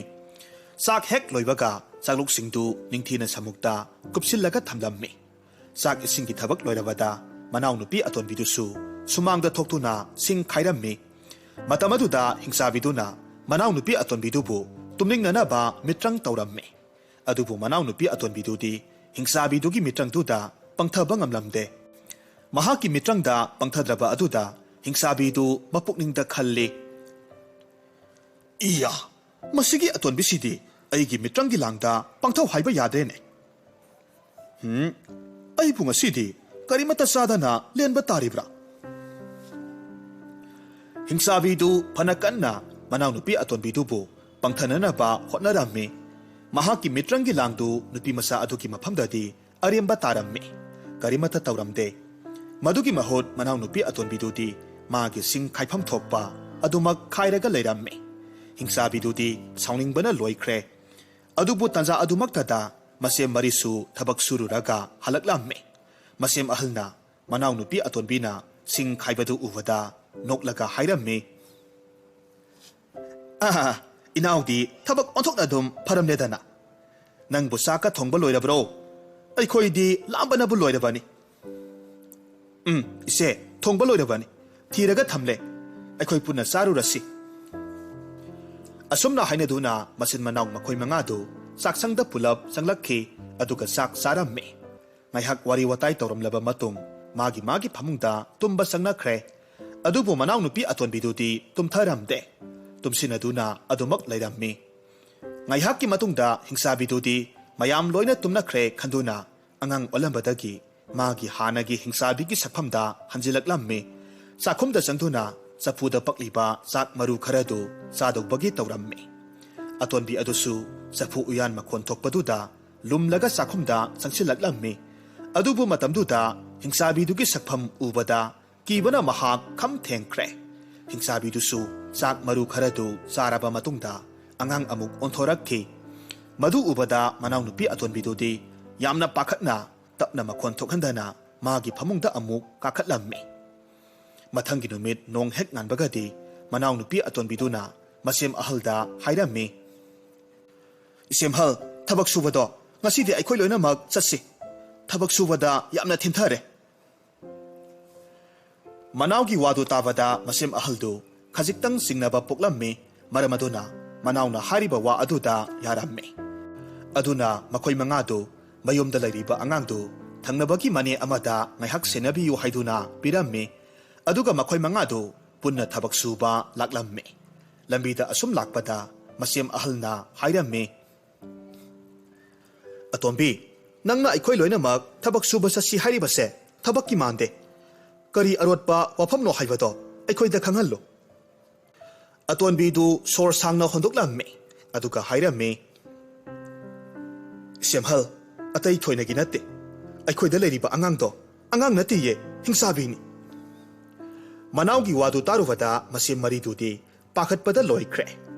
ꯆꯥꯛ ꯍꯦꯛ ꯂꯣꯏꯕꯒ ꯆꯥꯛꯂꯨꯛꯁꯤꯡꯗꯨ ꯅꯤꯡꯊꯤꯅ ꯁꯥꯃꯨꯛꯇ ꯀꯨꯞꯁꯤꯜꯂꯒ ꯊꯝꯂꯝꯃꯤ꯫ ꯆꯥꯛ ꯏꯁꯤꯡꯒꯤ ꯊꯕꯛ ꯂꯣꯏꯔꯕꯗ ꯃꯅꯥꯎꯅꯨꯄꯤ ꯑꯇꯣꯟꯕꯤꯗꯨꯁꯨ ꯁꯨꯃꯥꯡꯗ ꯊꯣꯛꯇꯨꯅ ꯁꯤꯡ ꯈꯥꯏꯔꯝꯃꯤ꯫ ꯃꯇꯝ ꯑꯗꯨꯗ ꯍꯤꯡꯆꯥꯕꯤꯗꯨꯅ ꯃꯅꯥꯎꯅꯨꯄꯤ ꯑꯇꯣꯟꯕꯤꯗꯨꯕꯨ ꯇꯨꯝꯅꯤꯡꯅꯅꯕ ꯃꯤꯇ꯭ꯔꯪ ꯇꯧꯔꯝꯃꯤ꯫ ꯑꯗꯨꯕꯨ ꯃꯅꯥꯎꯅꯨꯄꯤ ꯑꯇꯣꯟꯕꯤꯗꯨꯗꯤ ꯍꯤꯡꯆꯥꯕꯤꯗꯨꯒꯤ ꯃꯤꯇ꯭ꯔꯪꯗꯨꯗ ꯄꯪꯊꯕ ꯉꯝꯂꯝꯗꯦ꯫ ꯃꯍꯥꯛꯀꯤ ꯃꯤꯇ꯭ꯔꯪꯗ ꯄꯪꯊꯗ꯭ꯔꯕ ꯑꯗꯨꯗ ꯍꯤꯡꯆꯥꯕꯤꯗꯨ ꯃꯄꯨꯛꯅꯤꯡꯗ ꯈꯜꯂꯤ, "ꯏꯌꯥ, ꯃꯁꯤꯒꯤ ꯑꯇꯣꯟꯕꯤꯁꯤꯗꯤ ꯑꯩꯒꯤ ꯃꯤꯇ꯭ꯔꯪꯒꯤ ꯂꯥꯡꯗ ꯄꯪꯊꯧ ꯍꯥꯏꯕ ꯌꯥꯗ꯭ꯔꯦꯅꯦ꯫ ꯍꯨꯝ, ꯑꯩꯕꯨ ꯉꯁꯤꯗꯤ ꯀꯔꯤꯃꯠꯇ ꯆꯥꯗꯅ ꯂꯦꯟꯕ ꯇꯥꯔꯤꯕ꯭ꯔꯥ?" ꯍꯤꯡꯆꯥꯕꯤꯗꯨ ꯐꯅ ꯀꯟꯅ ꯃꯅꯥꯎꯅꯨꯄꯤ ꯑꯇꯣꯟꯕꯤꯗꯨꯕꯨ ꯄꯪꯊꯅꯅꯕ ꯍꯣꯠꯅꯔꯝꯃꯤ꯫ ꯃꯍꯥꯛꯀꯤ ꯃꯤꯇ꯭ꯔꯪꯒꯤ ꯂꯥꯡꯗꯨ ꯅꯨꯄꯤ ꯃꯆꯥ ꯑꯗꯨꯒꯤ ꯃꯐꯝꯗꯗꯤ ꯑꯔꯦꯝꯕ ꯇꯥꯔꯝꯃꯤ꯫ ꯀꯔꯤꯃꯠꯇ ꯇꯧꯔꯝꯗꯦ꯫ ꯃꯗꯨꯒꯤ ꯃꯍꯨꯠ ꯃꯅꯥꯎꯅꯨꯄꯤ ꯑꯇꯣꯟꯕꯤꯗꯨꯗꯤ ꯃꯥꯒꯤ ꯁꯤꯡ ꯈꯥꯏꯐꯝ ꯊꯣꯛꯄ ꯑꯗꯨꯃꯛ ꯈꯥꯏꯔꯒ ꯂꯩꯔꯝꯃꯤ꯫ ꯍꯤꯡꯆꯥꯕꯤꯗꯨꯗꯤ ꯁꯥꯎꯅꯤꯡꯕꯅ ꯂꯣꯏꯈ꯭ꯔꯦ꯫ ꯑꯗꯨꯕꯨ ꯇꯟꯖꯥ ꯑꯗꯨꯃꯛꯇꯗ ꯃꯁꯦꯝ ꯃꯔꯤꯁꯨ ꯊꯕꯛ ꯁꯨꯔꯨꯔꯒ ꯍꯜꯂꯛꯂꯝꯃꯤ꯫ ꯃꯁꯦꯝ ꯑꯍꯜꯅ ꯃꯅꯥꯎꯅꯨꯄꯤ ꯑꯇꯣꯟꯕꯤꯅ ꯁꯤꯡ ꯈꯥꯏꯕꯗꯨ ꯎꯕꯗ ꯅꯣꯛꯂꯒ ꯍꯥꯏꯔꯝꯃꯤ, "ꯑꯥ, ꯏꯅꯥꯎꯗꯤ ꯊꯕꯛ ꯑꯣꯟꯊꯣꯛꯅ ꯑꯗꯨꯝ ꯐꯔꯝꯂꯦꯗꯅ꯫ ꯅꯪꯕꯨ ꯆꯥꯛꯀ ꯊꯣꯡꯕ ꯂꯣꯏꯔꯕ꯭ꯔꯣ? ꯑꯩꯈꯣꯏꯗꯤ ꯂꯥꯝꯕꯅꯕꯨ ꯂꯣꯏꯔꯕꯅꯤ꯫" "ꯎꯝ, ꯏꯆꯦ, ꯊꯣꯡꯕ ꯂꯣꯏꯔꯕꯅꯤ꯫ ꯊꯤꯔꯒ ꯊꯝꯂꯦ꯫ ꯑꯩꯈꯣꯏ ꯄꯨꯟꯅ ꯆꯥꯔꯨꯔꯁꯤ꯫" ꯑꯁꯨꯝꯅ ꯍꯥꯏꯅꯗꯨꯅ ꯃꯆꯤꯟ ꯃꯅꯥꯎ ꯃꯈꯣꯏ ꯃꯉꯥꯗꯨ ꯆꯥꯛꯁꯪꯗ ꯄꯨꯂꯞ ꯆꯪꯂꯛꯈꯤ, ꯑꯗꯨꯒ ꯆꯥꯛ ꯆꯥꯔꯝꯃꯤ꯫ ꯉꯥꯏꯍꯥꯛ ꯋꯥꯔꯤ ꯋꯥꯇꯥꯏ ꯇꯧꯔꯝꯂꯕ ꯃꯇꯨꯡ ꯃꯥꯒꯤ ꯃꯥꯒꯤ ꯐꯃꯨꯡꯗ ꯇꯨꯝꯕ ꯆꯪꯅꯈ꯭ꯔꯦ꯫ ꯑꯗꯨꯕꯨ ꯃꯅꯥꯎꯅꯨꯄꯤ ꯑꯇꯣꯟꯕꯤꯗꯨꯗꯤ ꯇꯨꯝꯊꯔꯝꯗꯦ꯫ ꯇꯨꯝꯁꯤꯟꯅꯗꯨꯅ ꯑꯗꯨꯃꯛ ꯂꯩꯔꯝꯃꯤ꯫ ꯉꯥꯏꯍꯥꯛꯀꯤ ꯃꯇꯨꯡꯗ ꯍꯤꯡꯆꯥꯕꯤꯗꯨꯗꯤ ꯃꯌꯥꯝ ꯂꯣꯏꯅ ꯇꯨꯝꯅꯈ꯭ꯔꯦ ꯈꯟꯗꯨꯅ ꯑꯉꯥꯡ ꯑꯣꯜꯂꯝꯕꯗꯒꯤ ꯃꯥꯒꯤ ꯍꯥꯟꯅꯒꯤ ꯍꯤꯡꯆꯥꯕꯤꯒꯤ ꯁꯛꯐꯝꯗ ꯍꯟꯖꯤꯜꯂꯛꯂꯝꯃꯤ꯫ ꯆꯥꯛꯈꯨꯝꯗ ꯆꯪꯗꯨꯅ ꯆꯐꯨꯗ ꯄꯛꯂꯤꯕ ꯆꯥꯛ ꯃꯔꯨ ꯈꯔꯗꯨ ꯆꯥꯗꯧꯕꯒꯤ ꯇꯧꯔꯝꯃꯤ꯫ ꯑꯇꯣꯟꯕꯤ ꯑꯗꯨꯁꯨ ꯆꯐꯨ ꯎꯌꯥꯟ ꯃꯈꯣꯟ ꯊꯣꯛꯄꯗꯨꯗ ꯂꯨꯝꯂꯒ ꯆꯥꯛꯈꯨꯝꯗ ꯆꯪꯁꯤꯜꯂꯛꯂꯝꯃꯤ꯫ ꯑꯗꯨꯕꯨ ꯃꯇꯝꯗꯨꯗ ꯍꯤꯡꯆꯥꯕꯤꯗꯨꯒꯤ ꯁꯛꯐꯝ ꯎꯕꯗ ꯀꯤꯕꯅ ꯃꯍꯥꯛ ꯈꯝ ꯊꯦꯡꯈ꯭ꯔꯦ꯫ ꯍꯤꯡꯆꯥꯕꯤꯗꯨꯁꯨ ꯆꯥꯛ ꯃꯔꯨ ꯈꯔꯗꯨ ꯆꯥꯔꯕ ꯃꯇꯨꯡꯗ ꯑꯉꯥꯡ ꯑꯃꯨꯛ ꯑꯣꯟꯊꯣꯔꯛꯈꯤ꯫ ꯃꯗꯨ ꯎꯕꯗ ꯃꯅꯥꯎꯅꯨꯄꯤ ꯑꯇꯣꯟꯕꯤꯗꯨꯗꯤ ꯌꯥꯝꯅ ꯄꯥꯈꯠꯅ ꯇꯞꯅ ꯃꯈꯣꯟ ꯊꯣꯛꯍꯟꯗꯅ ꯃꯥꯒꯤ ꯐꯃꯨꯡꯗ ꯑꯃꯨꯛ ꯀꯥꯈꯠꯂꯝꯃꯤ꯫ ꯃꯊꯪꯒꯤ ꯅꯨꯃꯤꯠ ꯅꯣꯡ ꯍꯦꯛ ꯉꯥꯟꯕꯒꯗꯤ ꯃꯅꯥꯎꯅꯨꯄꯤ ꯑꯇꯣꯟꯕꯤꯗꯨꯅ ꯃꯁꯦꯝ ꯑꯍꯜꯗ ꯍꯥꯏꯔꯝꯃꯤ, "ꯏꯁꯦꯝꯍꯜ, ꯊꯕꯛ ꯁꯨꯕꯗꯣ ꯉꯁꯤꯗꯤ ꯑꯩꯈꯣꯏ ꯂꯣꯏꯅꯃꯛ ꯆꯠꯁꯤ꯫ ꯊꯕꯛ ꯁꯨꯕꯗ ꯌꯥꯝꯅ ꯊꯤꯟꯊꯔꯦ꯫" ꯃꯅꯥꯎꯒꯤ ꯋꯥꯗꯨ ꯇꯥꯕꯗ ꯃꯁꯦꯝ ꯑꯍꯜꯗꯨ ꯈꯖꯤꯛꯇꯪ ꯆꯤꯡꯅꯕ ꯄꯣꯛꯂꯝꯃꯤ꯫ ꯃꯔꯝ ꯑꯗꯨꯅ ꯃꯅꯥꯎꯅ ꯍꯥꯏꯔꯤꯕ ꯋꯥ ꯑꯗꯨꯗ ꯌꯥꯔꯝꯃꯤ꯫ ꯑꯗꯨꯅ ꯃꯈꯣꯏ ꯃꯉꯥꯗꯨ ꯃꯌꯨꯝꯗ ꯂꯩꯔꯤꯕ ꯑꯉꯥꯡꯗꯨ ꯊꯪꯅꯕꯒꯤ ꯃꯅꯦ ꯑꯃꯗ ꯉꯥꯏꯍꯥꯛ ꯁꯦꯟꯅꯕꯤꯌꯨ ꯍꯥꯏꯗꯨꯅ ꯄꯤꯔꯝꯃꯤ꯫ ꯑꯗꯨꯒ ꯃꯈꯣꯏ ꯃꯉꯥꯗꯨ ꯄꯨꯟꯅ ꯊꯕꯛ ꯁꯨꯕ ꯂꯥꯛꯂꯝꯃꯤ꯫ ꯂꯝꯕꯤꯗ ꯑꯁꯨꯝ ꯂꯥꯛꯄꯗ ꯃꯁꯦꯝ ꯑꯍꯜꯅ ꯍꯥꯏꯔꯝꯃꯤ, "ꯑꯇꯣꯝꯕꯤ, ꯅꯪꯅ ꯑꯩꯈꯣꯏ ꯂꯣꯏꯅꯃꯛ ꯊꯕꯛ ꯁꯨꯕ ꯆꯠꯁꯤ ꯍꯥꯏꯔꯤꯕꯁꯦ ꯊꯕꯛꯀꯤ ꯃꯥꯟꯗꯦ꯫ ꯀꯔꯤ ꯑꯔꯣꯠꯄ ꯋꯥꯐꯝꯅꯣ ꯍꯥꯏꯕꯗꯣ ꯑꯩꯈꯣꯏꯗ ꯈꯪꯍꯜꯂꯨ꯫" ꯑꯇꯣꯟꯕꯤꯗꯨ ꯁꯣꯔ ꯁꯥꯡꯅ ꯍꯣꯟꯗꯣꯛꯂꯝꯃꯤ, ꯑꯗꯨꯒ ꯍꯥꯏꯔꯝꯃꯤ, ꯁꯦꯝꯍꯜ, ꯑꯇꯩ ꯊꯣꯏꯅꯒꯤ ꯅꯠꯇꯦ꯫ ꯑꯩꯈꯣꯏꯗ ꯂꯩꯔꯤꯕ ꯑꯉꯥꯡꯗꯣ ꯑꯉꯥꯡ ꯅꯠꯇꯦꯌꯦ, ꯍꯤꯡꯆꯥꯕꯤꯅꯤ꯫ ꯃꯅꯥꯎꯒꯤ ꯋꯥꯗꯨ ꯇꯥꯔꯨꯕꯗ ꯃꯁꯦꯝ ꯃꯔꯤꯗꯨꯗꯤ ꯄꯥꯈꯠꯄꯗ ꯂꯣꯏꯈ꯭ꯔꯦ꯫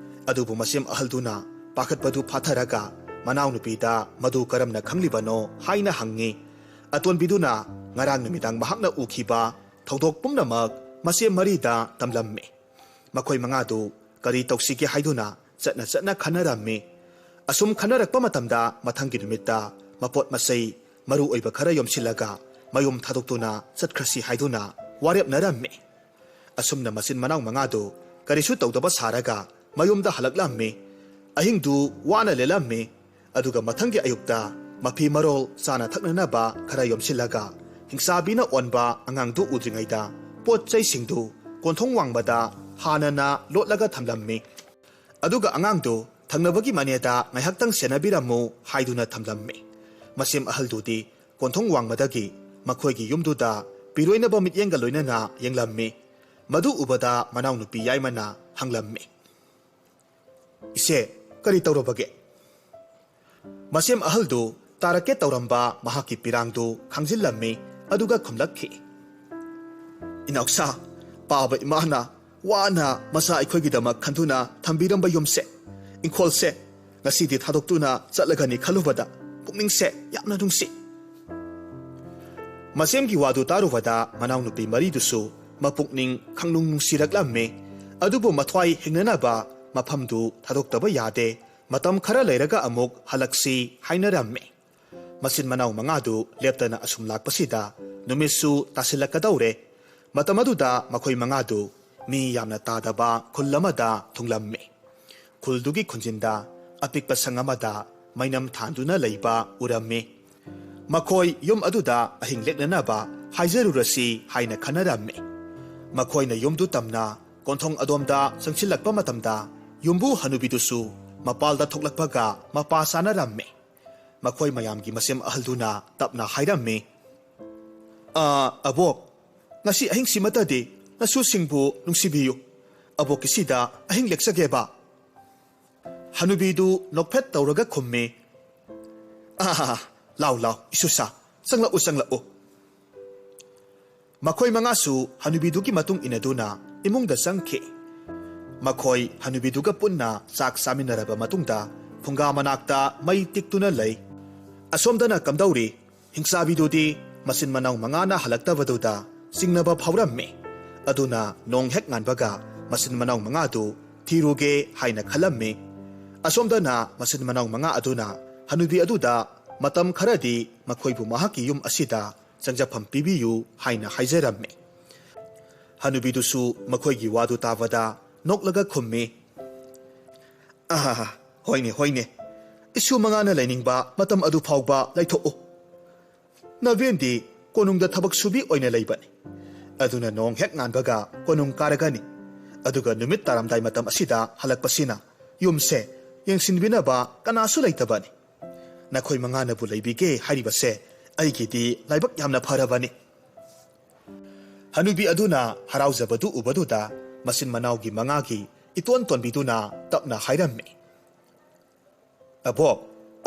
ꯑꯗꯨꯕꯨ ꯃꯁꯦꯝ ꯑꯍꯜꯗꯨꯅ ꯄꯥꯈꯠꯄꯗꯨ ꯐꯥꯊꯔꯒ ꯃꯅꯥꯎꯅꯨꯄꯤꯗ ꯃꯗꯨ ꯀꯔꯝꯅ ꯈꯪꯂꯤꯕꯅꯣ ꯍꯥꯏꯅ ꯍꯪꯉꯤ꯫ ꯑꯇꯣꯟꯕꯤꯗꯨꯅ ꯉꯔꯥꯡ ꯅꯨꯃꯤꯗꯥꯡ ꯃꯍꯥꯛꯅ ꯎꯈꯤꯕ ꯊꯧꯗꯣꯛ ꯄꯨꯝꯅꯃꯛ ꯃꯁꯦꯝ ꯃꯔꯤꯗ ꯇꯝꯂꯝꯃꯤ꯫ ꯃꯈꯣꯏ ꯃꯉꯥꯗꯨ ꯀꯔꯤ ꯇꯧꯁꯤꯒꯦ ꯍꯥꯏꯗꯨꯅ ꯆꯠꯅ ꯆꯠꯅ ꯈꯟꯅꯔꯝꯃꯤ꯫ ꯑꯁꯨꯝ ꯈꯟꯅꯔꯛꯄ ꯃꯇꯝꯗ ꯃꯊꯪꯒꯤ ꯅꯨꯃꯤꯠꯇ ꯃꯄꯣꯠ ꯃꯆꯩ ꯃꯔꯨ ꯑꯣꯏꯕ ꯈꯔ ꯌꯣꯝꯁꯤꯜꯂꯒ ꯃꯌꯨꯝ ꯊꯥꯗꯣꯛꯇꯨꯅ ꯆꯠꯈ꯭ꯔꯁꯤ ꯍꯥꯏꯗꯨꯅ ꯋꯥꯔꯦꯞꯅꯔꯝꯃꯤ꯫ ꯑꯁꯨꯝꯅ ꯃꯆꯤꯟ ꯃꯅꯥꯎ ꯃꯉꯥꯗꯨ ꯀꯔꯤꯁꯨ ꯇꯧꯗꯕ ꯁꯥꯔꯒ ꯃꯌꯨꯝꯗ ꯍꯜꯂꯛꯂꯝꯃꯤ꯫ ꯑꯍꯤꯡꯗꯨ ꯋꯥꯅ ꯂꯦꯜꯂꯝꯃꯤ꯫ ꯑꯗꯨꯒ ꯃꯊꯪꯒꯤ ꯑꯌꯨꯛꯇ ꯃꯐꯤ ꯃꯔꯣꯜ, ꯆꯥꯅ ꯊꯛꯅꯅꯕ ꯈꯔ ꯌꯣꯝꯁꯤꯜꯂꯒ ꯍꯤꯡꯆꯥꯕꯤꯅ ꯑꯣꯟꯕ ꯑꯉꯥꯡꯗꯨ ꯎꯗ꯭ꯔꯤꯉꯩꯗ ꯄꯣꯠ ꯆꯩꯁꯤꯡꯗꯨ ꯀꯣꯟꯊꯣꯡ ꯋꯥꯡꯃꯗ ꯍꯥꯟꯅꯅ ꯂꯣꯠꯂꯒ ꯊꯝꯂꯝꯃꯤ꯫ ꯑꯗꯨꯒ ꯑꯉꯥꯡꯗꯨ ꯊꯪꯅꯕꯒꯤ ꯃꯅꯦꯗ ꯉꯥꯏꯍꯥꯛꯇꯪ ꯁꯦꯟꯅꯕꯤꯔꯝꯃꯨ ꯍꯥꯏꯗꯨꯅ ꯊꯝꯂꯝꯃꯤ꯫ ꯃꯁꯦꯝ ꯑꯍꯜꯗꯨꯗꯤ ꯀꯣꯟꯊꯣꯡ ꯋꯥꯡꯃꯗꯒꯤ ꯃꯈꯣꯏꯒꯤ ꯌꯨꯝꯗꯨꯗ ꯄꯤꯔꯣꯏꯅꯕ ꯃꯤꯠꯌꯦꯡꯒ ꯂꯣꯏꯅꯅ ꯌꯦꯡꯂꯝꯃꯤ꯫ ꯃꯗꯨ ꯎꯕꯗ ꯃꯅꯥꯎꯅꯨꯄꯤ ꯌꯥꯏꯃꯅ ꯍꯪꯂꯝꯃꯤ, "ꯏꯆꯦ, ꯀꯔꯤ ꯇꯧꯔꯕꯒꯦ?" ꯃꯁꯦꯝ ꯑꯍꯜꯗꯨ ꯇꯥꯔꯛꯀꯦ ꯇꯧꯔꯝꯕ ꯃꯍꯥꯛꯀꯤ ꯄꯤꯔꯥꯡꯗꯨ ꯈꯥꯡꯖꯤꯜꯂꯝꯃꯤ, ꯑꯗꯨꯒ ꯈꯨꯝꯂꯛꯈꯤ, "ꯏꯅꯥꯎꯁꯥ, ꯄꯥꯕ ꯏꯃꯥꯅ ꯋꯥꯅ ꯃꯆꯥ ꯑꯩꯈꯣꯏꯒꯤꯗꯃꯛ ꯈꯟꯗꯨꯅ ꯊꯝꯕꯤꯔꯝꯕ ꯌꯨꯝꯁꯦ, ꯏꯪꯈꯣꯜꯁꯦ ꯉꯁꯤꯗꯤ ꯊꯥꯗꯣꯛꯇꯨꯅ ꯆꯠꯂꯒꯅꯤ ꯈꯜꯂꯨꯕꯗ ꯄꯨꯛꯅꯤꯡꯁꯦ ꯌꯥꯝꯅ ꯅꯨꯡꯁꯤ꯫" ꯃꯁꯦꯝꯒꯤ ꯋꯥꯗꯨ ꯇꯥꯔꯨꯕꯗ ꯃꯅꯥꯎꯅꯨꯄꯤ ꯃꯔꯤꯗꯨꯁꯨ ꯃꯄꯨꯛꯅꯤꯡ ꯈꯪꯅꯨꯡ ꯅꯨꯡꯁꯤꯔꯛꯂꯝꯃꯤ꯫ ꯑꯗꯨꯕꯨ ꯃꯊ꯭ꯋꯥꯏ ꯍꯤꯡꯅꯅꯕ ꯃꯐꯝꯗꯨ ꯊꯥꯗꯣꯛꯇꯕ ꯌꯥꯗꯦ꯫ ꯃꯇꯝ ꯈꯔ ꯂꯩꯔꯒ ꯑꯃꯨꯛ ꯍꯜꯂꯛꯁꯤ ꯍꯥꯏꯅꯔꯝꯃꯤ꯫ ꯃꯆꯤꯟ ꯃꯅꯥꯎ ꯃꯉꯥꯗꯨ ꯂꯦꯞꯇꯅ ꯑꯁꯨꯝ ꯂꯥꯛꯄꯁꯤꯗ ꯅꯨꯃꯤꯠꯁꯨ ꯇꯥꯁꯤꯜꯂꯛꯀꯗꯧꯔꯦ꯫ ꯃꯇꯝ ꯑꯗꯨꯗ ꯃꯈꯣꯏ ꯃꯉꯥꯗꯨ ꯃꯤ ꯌꯥꯝꯅ ꯇꯥꯗꯕ ꯈꯨꯜ ꯑꯃꯗ ꯊꯨꯡꯂꯝꯃꯤ꯫ ꯈꯨꯜꯗꯨꯒꯤ ꯈꯨꯟꯖꯤꯟꯗ ꯑꯄꯤꯛꯄ ꯁꯪ ꯑꯃꯗ ꯃꯩꯅꯝ ꯊꯥꯟꯗꯨꯅ ꯂꯩꯕ ꯎꯔꯝꯃꯤ꯫ ꯃꯈꯣꯏ ꯌꯨꯝ ꯑꯗꯨꯗ ꯑꯍꯤꯡ ꯂꯦꯛꯅꯅꯕ ꯍꯥꯏꯖꯔꯨꯔꯁꯤ ꯍꯥꯏꯅ ꯈꯟꯅꯔꯝꯃꯤ꯫ ꯃꯈꯣꯏꯅ ꯌꯨꯝꯗꯨ ꯇꯝꯅ ꯀꯣꯟꯊꯣꯡ ꯑꯗꯣꯝꯗ ꯆꯪꯁꯤꯜꯂꯛꯄ ꯃꯇꯝꯗ ꯌꯨꯝꯕꯨ ꯍꯅꯨꯕꯤꯗꯨꯁꯨ ꯃꯄꯥꯜꯗ ꯊꯣꯛꯂꯛꯄꯒ ꯃꯄꯥ ꯆꯥꯅꯔꯝꯃꯤ꯫ ꯃꯈꯣꯏ ꯃꯌꯥꯝꯒꯤ ꯃꯁꯦꯝ ꯑꯍꯜꯗꯨꯅ ꯇꯞꯅ ꯍꯥꯏꯔꯝꯃꯤ, "ꯑ, ꯑꯕꯣꯛ, ꯉꯁꯤ ꯑꯍꯤꯡꯁꯤꯃꯇꯗꯤ ꯅꯁꯨꯁꯤꯡꯕꯨ ꯅꯨꯡꯁꯤꯕꯤꯌꯨ꯫ ꯑꯕꯣꯛꯀꯤꯁꯤꯗ ꯑꯍꯤꯡ ꯂꯦꯛꯆꯒꯦꯕ?" ꯍꯅꯨꯕꯤꯗꯨ ꯅꯣꯛꯐꯦꯠ ꯇꯧꯔꯒ ꯈꯨꯝꯃꯤ, "ꯑꯥ, ꯂꯥꯎ, ꯂꯥꯎ, ꯏꯁꯨꯁꯥ, ꯆꯪꯂꯛꯎ, ꯆꯪꯂꯛꯎ꯫" ꯃꯈꯣꯏ ꯃꯉꯥꯁꯨ ꯍꯅꯨꯕꯤꯗꯨꯒꯤ ꯃꯇꯨꯡ ꯏꯟꯅꯗꯨꯅ ꯏꯃꯨꯡꯗ ꯆꯪꯈꯤ꯫ ꯃꯈꯣꯏ ꯍꯅꯨꯕꯤꯗꯨꯒ ꯄꯨꯟꯅ ꯆꯥꯛ ꯆꯥꯃꯤꯟꯅꯔꯕ ꯃꯇꯨꯡꯗ ꯐꯨꯡꯒꯥ ꯃꯅꯥꯛꯇ ꯃꯩ ꯇꯤꯛꯇꯨꯅ ꯂꯩ꯫ ꯑꯁꯣꯝꯗꯅ ꯀꯝꯗꯧꯔꯤ? ꯍꯤꯡꯆꯥꯕꯤꯗꯨꯗꯤ ꯃꯆꯤꯟ ꯃꯅꯥꯎ ꯃꯉꯥꯅ ꯍꯜꯂꯛꯇꯕꯗꯨꯗ ꯆꯤꯡꯅꯕ ꯐꯥꯎꯔꯝꯃꯤ꯫ ꯑꯗꯨꯅ ꯅꯣꯡ ꯍꯦꯛ ꯉꯥꯟꯕꯒ ꯃꯆꯤꯟ ꯃꯅꯥꯎ ꯃꯉꯥꯗꯨ ꯊꯤꯔꯨꯒꯦ ꯍꯥꯏꯅ ꯈꯜꯂꯝꯃꯤ꯫ ꯑꯁꯣꯝꯗꯅ ꯃꯆꯤꯟ ꯃꯅꯥꯎ ꯃꯉꯥ ꯑꯗꯨꯅ ꯍꯅꯨꯕꯤ ꯑꯗꯨꯗ ꯃꯇꯝ ꯈꯔꯗꯤ ꯃꯈꯣꯏꯕꯨ ꯃꯍꯥꯛꯀꯤ ꯌꯨꯝ ꯑꯁꯤꯗ ꯆꯪꯖꯐꯝ ꯄꯤꯕꯤꯌꯨ ꯍꯥꯏꯅ ꯍꯥꯏꯖꯔꯝꯃꯤ꯫ ꯍꯅꯨꯕꯤꯗꯨꯁꯨ ꯃꯈꯣꯏꯒꯤ ꯋꯥꯗꯨ ꯇꯥꯕꯗ ꯅꯣꯛꯂꯒ ꯈꯨꯝꯃꯤ, "ꯑꯍꯥ, ꯍꯣꯏꯅꯦ, ꯍꯣꯏꯅꯦ, ꯏꯁꯨ ꯃꯉꯥꯅ ꯂꯩꯅꯤꯡꯕ ꯃꯇꯝ ꯑꯗꯨ ꯐꯥꯎꯕ ꯂꯩꯊꯣꯛꯎ꯫ ꯅꯕꯦꯟꯗꯤ ꯀꯣꯅꯨꯡꯗ ꯊꯕꯛ ꯁꯨꯕꯤ ꯑꯣꯏꯅ ꯂꯩꯕꯅꯤ꯫ ꯑꯗꯨꯅ ꯅꯣꯡ ꯍꯦꯛ ꯉꯥꯟꯕꯒ ꯀꯣꯅꯨꯡ ꯀꯥꯔꯒꯅꯤ꯫ ꯑꯗꯨꯒ ꯅꯨꯃꯤꯠ ꯇꯥꯔꯝꯗꯥꯏ ꯃꯇꯝ ꯑꯁꯤꯗ ꯍꯜꯂꯛꯄꯁꯤꯅ ꯌꯨꯝꯁꯦ ꯌꯦꯡꯁꯤꯟꯕꯤꯅꯕ ꯀꯅꯥꯁꯨ ꯂꯩꯇꯕꯅꯤ꯫ ꯅꯈꯣꯏ ꯃꯉꯥꯅꯕꯨ ꯂꯩꯕꯤꯒꯦ ꯍꯥꯏꯔꯤꯕꯁꯦ ꯑꯩꯒꯤꯗꯤ ꯂꯥꯏꯕꯛ ꯌꯥꯝꯅ ꯐꯔꯕꯅꯤ꯫" ꯍꯅꯨꯕꯤ ꯑꯗꯨꯅ ꯍꯔꯥꯎꯖꯕꯗꯨ ꯎꯕꯗꯨꯗ ꯃꯆꯤꯟ ꯃꯅꯥꯎꯒꯤ ꯃꯉꯥꯒꯤ ꯏꯇꯣꯟ ꯇꯣꯟꯕꯤꯗꯨꯅ ꯇꯞꯅ ꯍꯥꯏꯔꯝꯃꯤ, "ꯑꯕꯣꯛ,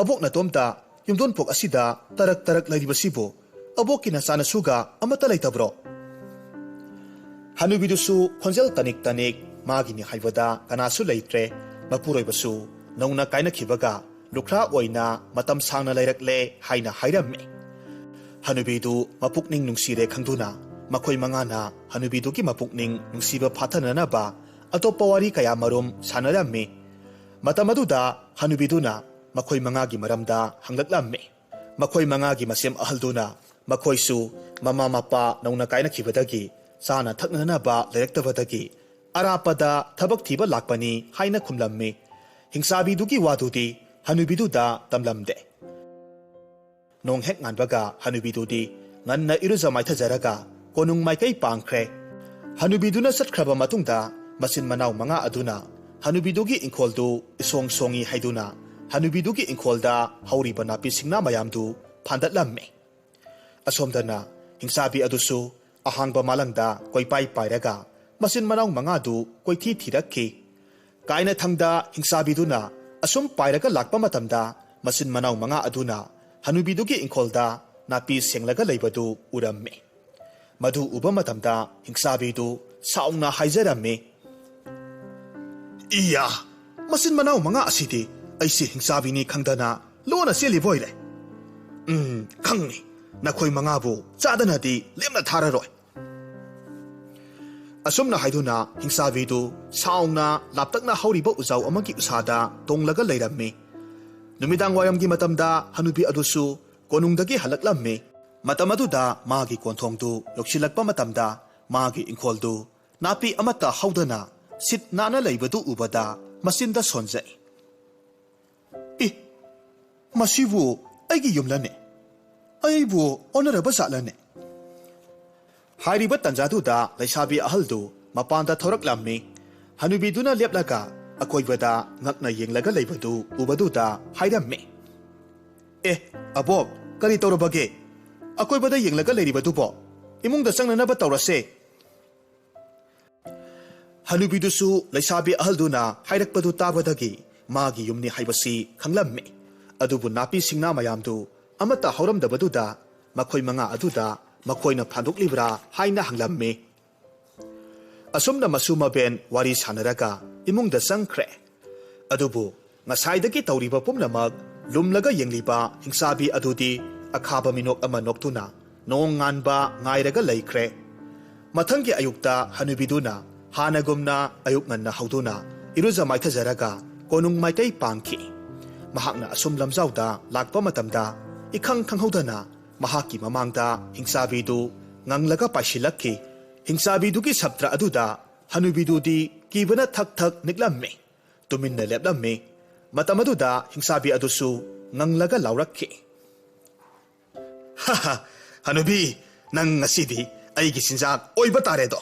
ꯑꯕꯣꯛ ꯅꯇꯣꯝꯇ ꯌꯨꯝꯗꯣꯟꯄꯣꯛ ꯑꯁꯤꯗ ꯇꯔꯛ ꯇꯔꯛ ꯂꯩꯔꯤꯕꯁꯤꯕꯨ ꯑꯕꯣꯛꯀꯤ ꯅꯆꯥꯅꯁꯨꯒ ꯑꯃꯠꯇ ꯂꯩꯇꯕ꯭ꯔꯣ?" ꯍꯅꯨꯕꯤꯗꯨꯁꯨ ꯈꯣꯟꯖꯦꯜ ꯇꯅꯤꯛ ꯇꯅꯤꯛ, ꯃꯥꯒꯤꯅꯤ ꯍꯥꯏꯕꯗ ꯀꯅꯥꯁꯨ ꯂꯩꯇ꯭ꯔꯦ꯫ ꯃꯄꯨꯔꯣꯏꯕꯁꯨ ꯅꯧꯅ ꯀꯥꯏꯅꯈꯤꯕꯒ ꯂꯨꯈ꯭ꯔꯥ ꯑꯣꯏꯅ ꯃꯇꯝ ꯁꯥꯡꯅ ꯂꯩꯔꯛꯂꯦ ꯍꯥꯏꯅ ꯍꯥꯏꯔꯝꯃꯤ꯫ ꯍꯅꯨꯕꯤꯗꯨ ꯃꯄꯨꯛꯅꯤꯡ ꯅꯨꯡꯁꯤꯔꯦ ꯈꯪꯗꯨꯅ ꯃꯈꯣꯏ ꯃꯉꯥꯅ ꯍꯅꯨꯕꯤꯗꯨꯒꯤ ꯃꯄꯨꯛꯅꯤꯡ ꯅꯨꯡꯁꯤꯕ ꯐꯥꯊꯅꯅꯕ ꯑꯇꯣꯞꯄ ꯋꯥꯔꯤ ꯀꯌꯥ ꯃꯔꯨꯝ ꯁꯥꯟꯅꯔꯝꯃꯤ꯫ ꯃꯇꯝ ꯑꯗꯨꯗ ꯍꯅꯨꯕꯤꯗꯨꯅ ꯃꯈꯣꯏ ꯃꯉꯥꯒꯤ ꯃꯔꯝꯗ ꯍꯪꯂꯛꯂꯝꯃꯤ꯫ ꯃꯈꯣꯏ ꯃꯉꯥꯒꯤ ꯃꯁꯦꯝ ꯑꯍꯜꯗꯨꯅ ꯃꯈꯣꯏꯁꯨ ꯃꯃꯥ ꯃꯄꯥ ꯅꯧꯅ ꯀꯥꯏꯅꯈꯤꯕꯗꯒꯤ ꯆꯥꯅ ꯊꯛꯅꯅꯕ ꯂꯩꯔꯛꯇꯕꯗꯒꯤ ꯑꯔꯥꯞꯄꯗ ꯊꯕꯛ ꯊꯤꯕ ꯂꯥꯛꯄꯅꯤ ꯍꯥꯏꯅ ꯈꯨꯝꯂꯝꯃꯤ꯫ ꯍꯤꯡꯆꯥꯕꯤꯗꯨꯒꯤ ꯋꯥꯗꯨꯗꯤ ꯍꯅꯨꯕꯤꯗꯨꯗ ꯇꯝꯂꯝꯗꯦ꯫ ꯅꯣꯡ ꯍꯦꯛ ꯉꯥꯟꯕꯒ ꯍꯅꯨꯕꯤꯗꯨꯗꯤ ꯉꯟꯅ ꯏꯔꯨꯖ ꯃꯥꯏꯊꯖꯔꯒ ꯀꯣꯅꯨꯡ ꯃꯥꯏꯀꯩ ꯄꯥꯡꯈ꯭ꯔꯦ꯫ ꯍꯅꯨꯕꯤꯗꯨꯅ ꯆꯠꯈ꯭ꯔꯕ ꯃꯇꯨꯡꯗ ꯃꯆꯤꯟ ꯃꯅꯥꯎ ꯃꯉꯥ ꯑꯗꯨꯅ ꯍꯅꯨꯕꯤꯗꯨꯒꯤ ꯏꯪꯈꯣꯜꯗꯨ ꯏꯁꯣꯡ ꯁꯣꯡꯏ ꯍꯥꯏꯗꯨꯅ ꯍꯅꯨꯕꯤꯗꯨꯒꯤ ꯏꯪꯈꯣꯜꯗ ꯍꯧꯔꯤꯕ ꯅꯥꯄꯤ ꯁꯤꯡꯅꯥ ꯃꯌꯥꯝꯗꯨ ꯐꯥꯟꯗꯠꯂꯝꯃꯤ꯫ ꯑꯁꯣꯝꯗꯅ ꯍꯤꯡꯆꯥꯕꯤ ꯑꯗꯨꯁꯨ ꯑꯍꯥꯡꯕ ꯃꯥꯂꯪꯗ ꯀꯣꯏꯄꯥꯏ ꯄꯥꯏꯔꯒ ꯃꯆꯤꯟ ꯃꯅꯥꯎ ꯃꯉꯥꯗꯨ ꯀꯣꯏꯊꯤ ꯊꯤꯔꯛꯈꯤ꯫ ꯀꯥꯏꯅꯊꯪꯗ ꯍꯤꯡꯆꯥꯕꯤꯗꯨꯅ ꯑꯁꯨꯝ ꯄꯥꯏꯔꯒ ꯂꯥꯛꯄ ꯃꯇꯝꯗ ꯃꯆꯤꯟ ꯃꯅꯥꯎ ꯃꯉꯥ ꯑꯗꯨꯅ ꯍꯅꯨꯕꯤꯗꯨꯒꯤ ꯏꯪꯈꯣꯜꯗ ꯅꯥꯄꯤ ꯁꯦꯡꯂꯒ ꯂꯩꯕꯗꯨ ꯎꯔꯝꯃꯤ꯫ ꯃꯗꯨ ꯎꯕ ꯃꯇꯝꯗ ꯍꯤꯡꯆꯥꯕꯤꯗꯨ ꯁꯥꯎꯅ ꯍꯥꯏꯖꯔꯝꯃꯤ, "ꯏꯌꯥ, ꯃꯆꯤꯟ ꯃꯅꯥꯎ ꯃꯉꯥ ꯑꯁꯤꯗꯤ ꯑꯩꯁꯦ ꯍꯤꯡꯆꯥꯕꯤꯅꯤ ꯈꯪꯗꯅ ꯂꯣꯟꯅ ꯆꯦꯜꯂꯤꯕ ꯑꯣꯏꯔꯦ꯫ ꯎꯝ, ꯈꯪꯅꯤ, ꯅꯈꯣꯏ ꯃꯉꯥꯕꯨ ꯆꯥꯗꯅꯗꯤ ꯂꯦꯝꯅ ꯊꯥꯔꯔꯣꯏ"꯫ ꯑꯁꯨꯝꯅ ꯍꯥꯏꯗꯨꯅ ꯍꯤꯡꯆꯥꯕꯤꯗꯨ ꯁꯥꯎꯅ ꯂꯥꯞꯇꯛꯅ ꯍꯧꯔꯤꯕ ꯎꯖꯥꯎ ꯑꯃꯒꯤ ꯎꯁꯥꯗ ꯇꯣꯡꯂꯒ ꯂꯩꯔꯝꯃꯤ꯫ ꯅꯨꯃꯤꯗꯥꯡ ꯋꯥꯏꯔꯝꯒꯤ ꯃꯇꯝꯗ ꯍꯅꯨꯕꯤ ꯑꯗꯨꯁꯨ ꯀꯣꯅꯨꯡꯗꯒꯤ ꯍꯜꯂꯛꯂꯝꯃꯤ꯫ ꯃꯇꯝ ꯑꯗꯨꯗ ꯃꯥꯒꯤ ꯀꯣꯟꯊꯣꯡꯗꯨ ꯌꯧꯁꯤꯜꯂꯛꯄ ꯃꯇꯝꯗ ꯃꯥꯒꯤ ꯏꯪꯈꯣꯜꯗꯨ ꯅꯥꯄꯤ ꯑꯃꯠꯇ ꯍꯧꯗꯅ ꯁꯤꯠ ꯅꯥꯟꯅ ꯂꯩꯕꯗꯨ ꯎꯕꯗ ꯃꯆꯤꯟꯗ ꯁꯣꯟꯖꯩ꯫ "ꯏ, ꯃꯁꯤꯕꯨ ꯑꯩꯒꯤ ꯌꯨꯝꯂꯅꯦ? ꯑꯩꯕꯨ ꯑꯣꯟꯅꯔꯕ ꯖꯥꯠꯂꯅꯦ?" ꯍꯥꯏꯔꯤꯕ ꯇꯟꯖꯥꯗꯨꯗ ꯂꯩꯁꯥꯕꯤ ꯑꯍꯜꯗꯨ ꯃꯄꯥꯟꯗ ꯊꯣꯔꯛꯂꯝꯃꯤ꯫ ꯍꯅꯨꯕꯤꯗꯨꯅ ꯂꯦꯞꯂꯒ ꯑꯀꯣꯏꯕꯗ ꯉꯛꯅ ꯌꯦꯡꯂꯒ ꯂꯩꯕꯗꯨ ꯎꯕꯗꯨꯗ ꯍꯥꯏꯔꯝꯃꯤ, "ꯑꯦ, ꯑꯕꯣꯛ, ꯀꯔꯤ ꯇꯧꯔꯕꯒꯦ? ꯑꯀꯣꯏꯕꯗ ꯌꯦꯡꯂꯒ ꯂꯩꯔꯤꯕꯗꯨꯕꯣ? ꯏꯃꯨꯡꯗ ꯆꯪꯅꯅꯕ ꯇꯧꯔꯁꯦ"꯫ ꯍꯅꯨꯕꯤꯗꯨꯁꯨ ꯂꯩꯁꯥꯕꯤ ꯑꯍꯜꯗꯨꯅ ꯍꯥꯏꯔꯛꯄꯗꯨ ꯇꯥꯕꯗꯒꯤ ꯃꯥꯒꯤ ꯌꯨꯝꯅꯤ ꯍꯥꯏꯕꯁꯤ ꯈꯪꯂꯝꯃꯤ꯫ ꯑꯗꯨꯕꯨ ꯅꯥꯄꯤ ꯁꯤꯡꯅꯥ ꯃꯌꯥꯝꯗꯨ ꯑꯃꯠꯇ ꯍꯧꯔꯝꯗꯕꯗꯨꯗ ꯃꯈꯣꯏ ꯃꯉꯥ ꯑꯗꯨꯗ ꯃꯈꯣꯏꯅ ꯐꯥꯟꯗꯣꯛꯂꯤꯕ꯭ꯔꯥ ꯍꯥꯏꯅ ꯍꯪꯂꯝꯃꯤ꯫ ꯑꯁꯨꯝꯅ ꯃꯁꯨ ꯃꯕꯦꯟ ꯋꯥꯔꯤ ꯁꯥꯟꯅꯔꯒ ꯏꯃꯨꯡꯗ ꯆꯪꯈ꯭ꯔꯦ꯫ ꯑꯗꯨꯕꯨ ꯉꯁꯥꯏꯗꯒꯤ ꯇꯧꯔꯤꯕ ꯄꯨꯝꯅꯃꯛ ꯂꯨꯝꯂꯒ ꯌꯦꯡꯂꯤꯕ ꯍꯤꯡꯆꯥꯕꯤ ꯑꯗꯨꯗꯤ ꯑꯈꯥꯕ ꯃꯤꯅꯣꯛ ꯑꯃ ꯅꯣꯛꯇꯨꯅ ꯅꯣꯡ ꯉꯥꯟꯕ ꯉꯥꯏꯔꯒ ꯂꯩꯈ꯭ꯔꯦ꯫ ꯃꯊꯪꯒꯤ ꯑꯌꯨꯛꯇ ꯍꯅꯨꯕꯤꯗꯨꯅ ꯍꯥꯟꯅꯒꯨꯝꯅ ꯑꯌꯨꯛ ꯉꯟꯅ ꯍꯧꯗꯨꯅ ꯏꯔꯨꯖ ꯃꯥꯏꯊꯖꯔꯒ ꯀꯣꯅꯨꯡ ꯃꯥꯏꯀꯩ ꯄꯥꯡꯈꯤ꯫ ꯃꯍꯥꯛꯅ ꯑꯁꯨꯝ ꯂꯝꯖꯥꯎꯗ ꯂꯥꯛꯄ ꯃꯇꯝꯗ ꯏꯈꯪ ꯈꯪꯍꯧꯗꯅ ꯃꯍꯥꯛꯀꯤ ꯃꯃꯥꯡꯗ ꯍꯤꯡꯆꯥꯕꯤꯗꯨ ꯉꯪꯂꯒ ꯄꯥꯏꯁꯤꯜꯂꯛꯈꯤ꯫ ꯍꯤꯡꯆꯥꯕꯤꯗꯨꯒꯤ ꯁꯞꯇ꯭ꯔ ꯑꯗꯨꯗ ꯍꯅꯨꯕꯤꯗꯨꯗꯤ ꯀꯤꯕꯅ ꯊꯛ ꯊꯛ ꯅꯤꯛꯂꯝꯃꯤ꯫ ꯇꯨꯃꯤꯟꯅ ꯂꯦꯞꯂꯝꯃꯤ꯫ ꯃꯇꯝ ꯑꯗꯨꯗ ꯍꯤꯡꯆꯥꯕꯤ ꯑꯗꯨꯁꯨ ꯉꯪꯂꯒ ꯂꯥꯎꯔꯛꯈꯤ, "ꯍꯥ ꯍꯥ, ꯍꯅꯨꯕꯤ, ꯅꯪ ꯉꯁꯤꯗꯤ ꯑꯩꯒꯤ ꯆꯤꯟꯖꯥꯛ ꯑꯣꯏꯕ ꯇꯥꯔꯦꯗꯣ"꯫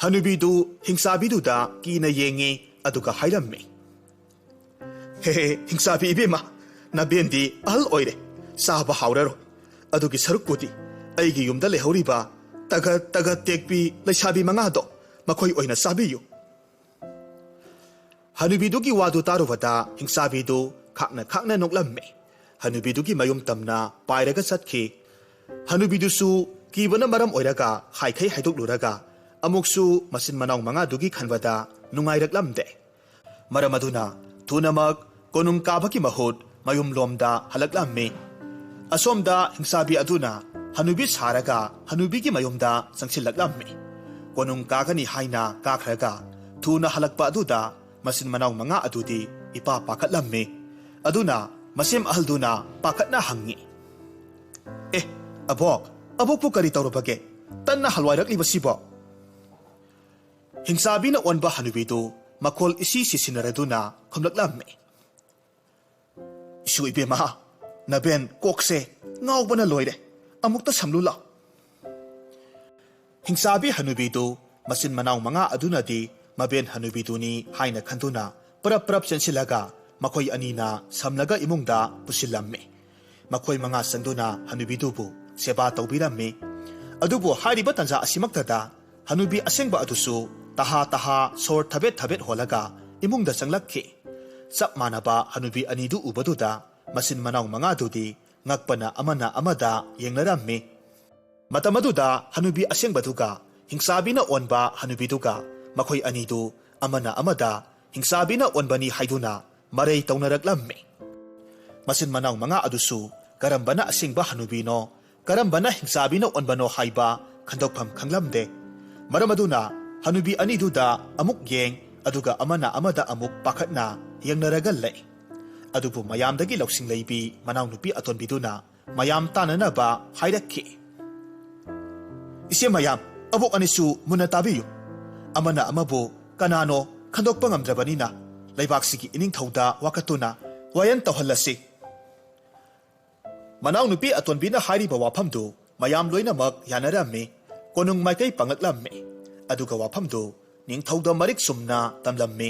ꯍꯅꯨꯕꯤꯗꯨ ꯍꯤꯡꯆꯥꯕꯤꯗꯨꯗ ꯀꯤꯅ ꯌꯦꯡꯉꯤ, ꯑꯗꯨꯒ ꯍꯥꯏꯔꯝꯃꯤ, "ꯍꯦ ꯍꯦ, ꯍꯤꯡꯆꯥꯕꯤ ꯏꯕꯦꯝꯃ, ꯅꯕꯦꯟꯗꯤ ꯑꯍꯜ ꯑꯣꯏꯔꯦ, ꯆꯥꯕ ꯍꯥꯎꯔꯔꯣꯏ꯫ ꯑꯗꯨꯒꯤ ꯁꯔꯨꯛꯄꯨꯗꯤ ꯑꯩꯒꯤ ꯌꯨꯝꯗ ꯂꯩꯍꯧꯔꯤꯕ ꯇꯒꯠ ꯇꯒꯠ ꯇꯦꯛꯄꯤ ꯂꯩꯁꯥꯕꯤ ꯃꯉꯥꯗꯣ ꯃꯈꯣꯏ ꯑꯣꯏꯅ ꯆꯥꯕꯤꯌꯨ"꯫ ꯍꯅꯨꯕꯤꯗꯨꯒꯤ ꯋꯥꯗꯨ ꯇꯥꯔꯨꯕꯗ ꯍꯤꯡꯆꯥꯕꯤꯗꯨ ꯈꯥꯛꯅ ꯈꯥꯛꯅ ꯅꯣꯛꯂꯝꯃꯤ꯫ ꯍꯅꯨꯕꯤꯗꯨꯒꯤ ꯃꯌꯨꯝ ꯇꯝꯅ ꯄꯥꯏꯔꯒ ꯆꯠꯈꯤ꯫ ꯍꯅꯨꯕꯤꯗꯨꯁꯨ ꯀꯤꯕꯅ ꯃꯔꯝ ꯑꯣꯏꯔꯒ ꯍꯥꯏꯈꯩ ꯍꯥꯏꯗꯣꯛꯂꯨꯔꯒ ꯑꯃꯨꯛꯁꯨ ꯃꯆꯤꯟ ꯃꯅꯥꯎ ꯃꯉꯥꯗꯨꯒꯤ ꯈꯟꯕꯗ ꯅꯨꯡꯉꯥꯏꯔꯛꯂꯝꯗꯦ꯫ ꯃꯔꯝ ꯑꯗꯨꯅ ꯊꯨꯅꯃꯛ ꯀꯣꯅꯨꯡ ꯀꯥꯕꯒꯤ ꯃꯍꯨꯠ ꯃꯌꯨꯝꯂꯣꯝꯗ ꯍꯜꯂꯛꯂꯝꯃꯤ꯫ ꯑꯁꯣꯝꯗ ꯍꯤꯡꯆꯥꯕꯤ ꯑꯗꯨꯅ ꯍꯅꯨꯕꯤ ꯁꯥꯔꯒ ꯍꯅꯨꯕꯤꯒꯤ ꯃꯌꯨꯝꯗ ꯆꯪꯁꯤꯜꯂꯛꯂꯝꯃꯤ꯫ ꯀꯣꯅꯨꯡ ꯀꯥꯒꯅꯤ ꯍꯥꯏꯅ ꯀꯥꯈ꯭ꯔꯒ ꯊꯨꯅ ꯍꯜꯂꯛꯄ ꯑꯗꯨꯗ ꯃꯆꯤꯟ ꯃꯅꯥꯎ ꯃꯉꯥ ꯑꯗꯨꯗꯤ ꯏꯄꯥ ꯄꯥꯈꯠꯂꯝꯃꯤ꯫ ꯑꯗꯨꯅ ꯃꯁꯦꯝ ꯑꯍꯜꯗꯨꯅ ꯄꯥꯈꯠꯅ ꯍꯪꯉꯤ, "ꯑꯦ, ꯑꯕꯣꯛ, ꯑꯕꯣꯛꯄꯨ ꯀꯔꯤ ꯇꯧꯔꯕꯒꯦ? ꯇꯟꯅ ꯍꯜꯋꯥꯏꯔꯛꯂꯤꯕꯁꯤꯕꯣ?" ꯍꯤꯡꯆꯥꯕꯤꯅ ꯑꯣꯟꯕ ꯍꯅꯨꯕꯤꯗꯨ ꯃꯈꯣꯜ ꯏꯁꯤ ꯁꯤꯁꯤꯟꯅꯔꯗꯨꯅ ꯈꯨꯝꯂꯛꯂꯝꯃꯤ, "ꯏꯁꯨ ꯏꯕꯦꯝꯃ, ꯅꯕꯦꯟ ꯀꯣꯛꯁꯦ ꯉꯥꯎꯕꯅ ꯂꯣꯏꯔꯦ꯫ ꯑꯃꯨꯛꯇ ꯁꯝꯂꯨ ꯂꯥꯎ꯫" ꯍꯤꯡꯆꯥꯕꯤ ꯍꯅꯨꯕꯤꯗꯨ ꯃꯆꯤꯟ ꯃꯅꯥꯎ ꯃꯉꯥ ꯑꯗꯨꯅꯗꯤ ꯃꯕꯦꯟ ꯍꯅꯨꯕꯤꯗꯨꯅꯤ ꯍꯥꯏꯅ ꯈꯟꯗꯨꯅ ꯄ꯭ꯔꯞ ꯄ꯭ꯔꯞ ꯆꯦꯟꯁꯤꯜꯂꯒ ꯃꯈꯣꯏ ꯑꯅꯤꯅ ꯁꯝꯂꯒ ꯏꯃꯨꯡꯗ ꯄꯨꯁꯤꯜꯂꯝꯃꯤ꯫ ꯃꯈꯣꯏ ꯃꯉꯥ ꯆꯪꯗꯨꯅ ꯍꯅꯨꯕꯤꯗꯨꯕꯨ ꯁꯦꯕꯥ ꯇꯧꯕꯤꯔꯝꯃꯤ꯫ ꯑꯗꯨꯕꯨ ꯍꯥꯏꯔꯤꯕ ꯇꯟꯖꯥ ꯑꯁꯤꯃꯛꯇꯗ ꯍꯅꯨꯕꯤ ꯑꯁꯦꯡꯕ ꯑꯗꯨꯁꯨ ꯇꯍꯥ ꯇꯍꯥ ꯁꯣꯔ ꯊꯕꯦꯠ ꯊꯕꯦꯠ ꯍꯣꯜꯂꯒ ꯏꯃꯨꯡꯗ ꯆꯪꯂꯛꯈꯤ꯫ ꯆꯞ ꯃꯥꯟꯅꯕ ꯍꯅꯨꯕꯤ ꯑꯅꯤꯗꯨ ꯎꯕꯗꯨꯗ ꯃꯆꯤꯟ ꯃꯅꯥꯎ ꯃꯉꯥꯗꯨꯗꯤ ꯉꯛꯄꯅ ꯑꯃꯅ ꯑꯃꯗ ꯌꯦꯡꯅꯔꯝꯃꯤ꯫ ꯃꯇꯝ ꯑꯗꯨꯗ ꯍꯅꯨꯕꯤ ꯑꯁꯦꯡꯕꯗꯨꯒ ꯍꯤꯡꯆꯥꯕꯤꯅ ꯑꯣꯟꯕ ꯍꯅꯨꯕꯤꯗꯨꯒ ꯃꯈꯣꯏ ꯑꯅꯤꯗꯨ ꯑꯃꯅ ꯑꯃꯗ ꯍꯤꯡꯆꯥꯕꯤꯅ ꯑꯣꯟꯕꯅꯤ ꯍꯥꯏꯗꯨꯅ ꯃꯔꯩ ꯇꯧꯅꯔꯛꯂꯝꯃꯤ꯫ ꯃꯆꯤꯟ ꯃꯅꯥꯎ ꯃꯉꯥ ꯑꯗꯨꯁꯨ ꯀꯔꯝꯕꯅ ꯑꯁꯦꯡꯕ ꯍꯅꯨꯕꯤꯅꯣ, ꯀꯔꯝꯕꯅ ꯍꯤꯡꯆꯥꯕꯤꯅ ꯑꯣꯟꯕꯅꯣ ꯍꯥꯏꯕ ꯈꯟꯗꯣꯛꯐꯝ ꯈꯪꯂꯝꯗꯦ꯫ ꯃꯔꯝ ꯑꯗꯨꯅ ꯍꯅꯨꯕꯤ ꯑꯅꯤꯗꯨꯗ ꯑꯃꯨꯛ ꯌꯦꯡ, ꯑꯗꯨꯒ ꯑꯃꯅ ꯑꯃꯗ ꯑꯃꯨꯛ ꯄꯥꯈꯠꯅ ꯌꯦꯡꯅꯔꯒ ꯂꯩ꯫ ꯑꯗꯨꯕꯨ ꯃꯌꯥꯝꯗꯒꯤ ꯂꯧꯁꯤꯡ ꯂꯩꯕꯤ ꯃꯅꯥꯎꯅꯨꯄꯤ ꯑꯇꯣꯟꯕꯤꯗꯨꯅ ꯃꯌꯥꯝ ꯇꯥꯅꯅꯕ ꯍꯥꯏꯔꯛꯈꯤ, "ꯏꯆꯦ ꯃꯌꯥꯝ, ꯑꯕꯣꯛ ꯑꯅꯤꯁꯨ ꯃꯨꯟꯅ ꯇꯥꯕꯤꯌꯨ꯫ ꯑꯃꯅ ꯑꯃꯕꯨ ꯀꯅꯥꯅꯣ ꯈꯟꯗꯣꯛꯄ ꯉꯝꯗ꯭ꯔꯕꯅꯤꯅ ꯂꯩꯕꯥꯛꯁꯤꯒꯤ ꯏꯅꯤꯡꯊꯧꯗ ꯋꯥꯀꯠꯇꯨꯅ ꯋꯥꯌꯦꯜ ꯇꯧꯍꯜꯂꯁꯤ꯫" ꯃꯅꯥꯎꯅꯨꯄꯤ ꯑꯇꯣꯟꯕꯤꯅ ꯍꯥꯏꯔꯤꯕ ꯋꯥꯐꯝꯗꯨ ꯃꯌꯥꯝ ꯂꯣꯏꯅꯃꯛ ꯌꯥꯅꯔꯝꯃꯤ꯫ ꯀꯣꯅꯨꯡ ꯃꯥꯏꯀꯩ ꯄꯥꯡꯂꯛꯂꯝꯃꯤ꯫ ꯑꯗꯨꯒ ꯋꯥꯐꯝꯗꯨ ꯅꯤꯡꯊꯧꯗ ꯃꯔꯤꯛ ꯆꯨꯝꯅ ꯇꯝꯂꯝꯃꯤ꯫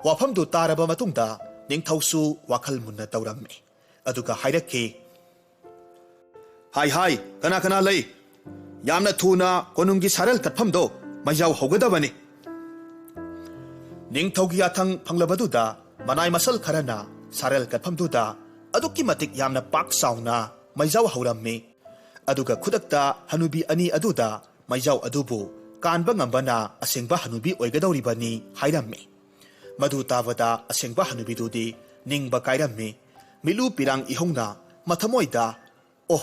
ꯋꯥꯐꯝꯗꯨ ꯇꯥꯔꯕ ꯃꯇꯨꯡꯗ ꯅꯤꯡꯊꯧꯁꯨ ꯋꯥꯈꯜ ꯃꯨꯟꯅ ꯇꯧꯔꯝꯃꯤ꯫ ꯑꯗꯨꯒ ꯍꯥꯏꯔꯛꯈꯤ, "ꯍꯥꯏ ꯍꯥꯏ, ꯀꯅꯥ ꯀꯅꯥ ꯂꯩ? ꯌꯥꯝꯅ ꯊꯨꯅ ꯀꯣꯅꯨꯡꯒꯤ ꯁꯥꯔꯦꯜ ꯀꯠꯐꯝꯗꯣ ꯃꯩꯖꯥꯎ ꯍꯧꯒꯗꯕꯅꯤ꯫" ꯅꯤꯡꯊꯧꯒꯤ ꯌꯥꯊꯪ ꯐꯪꯂꯕꯗꯨꯗ ꯃꯅꯥꯏ ꯃꯁꯜ ꯈꯔꯅ ꯁꯥꯔꯦꯜ ꯀꯠꯐꯝꯗꯨꯗ ꯑꯗꯨꯛꯀꯤ ꯃꯇꯤꯛ ꯌꯥꯝꯅ ꯄꯥꯛ ꯆꯥꯎꯅ ꯃꯩꯖꯥꯎ ꯍꯧꯔꯝꯃꯤ꯫ ꯑꯗꯨꯒ ꯈꯨꯗꯛꯇ ꯍꯅꯨꯕꯤ ꯑꯅꯤ ꯑꯗꯨꯗ ꯃꯩꯖꯥꯎ ꯑꯗꯨꯕꯨ ꯀꯥꯟꯕ ꯉꯝꯕꯅ ꯑꯁꯦꯡꯕ ꯍꯅꯨꯕꯤ ꯑꯣꯏꯒꯗꯧꯔꯤꯕꯅꯤ ꯍꯥꯏꯔꯝꯃꯤ꯫ ꯃꯗꯨ ꯇꯥꯕꯗ ꯑꯁꯦꯡꯕ ꯍꯅꯨꯕꯤꯗꯨꯗꯤ ꯅꯤꯡꯕ ꯀꯥꯏꯔꯝꯃꯤ꯫ ꯃꯤꯠꯂꯨ ꯄꯤꯔꯥꯡ ꯏꯍꯧꯅ ꯃꯊꯃꯣꯏꯗ, "ꯑꯣ,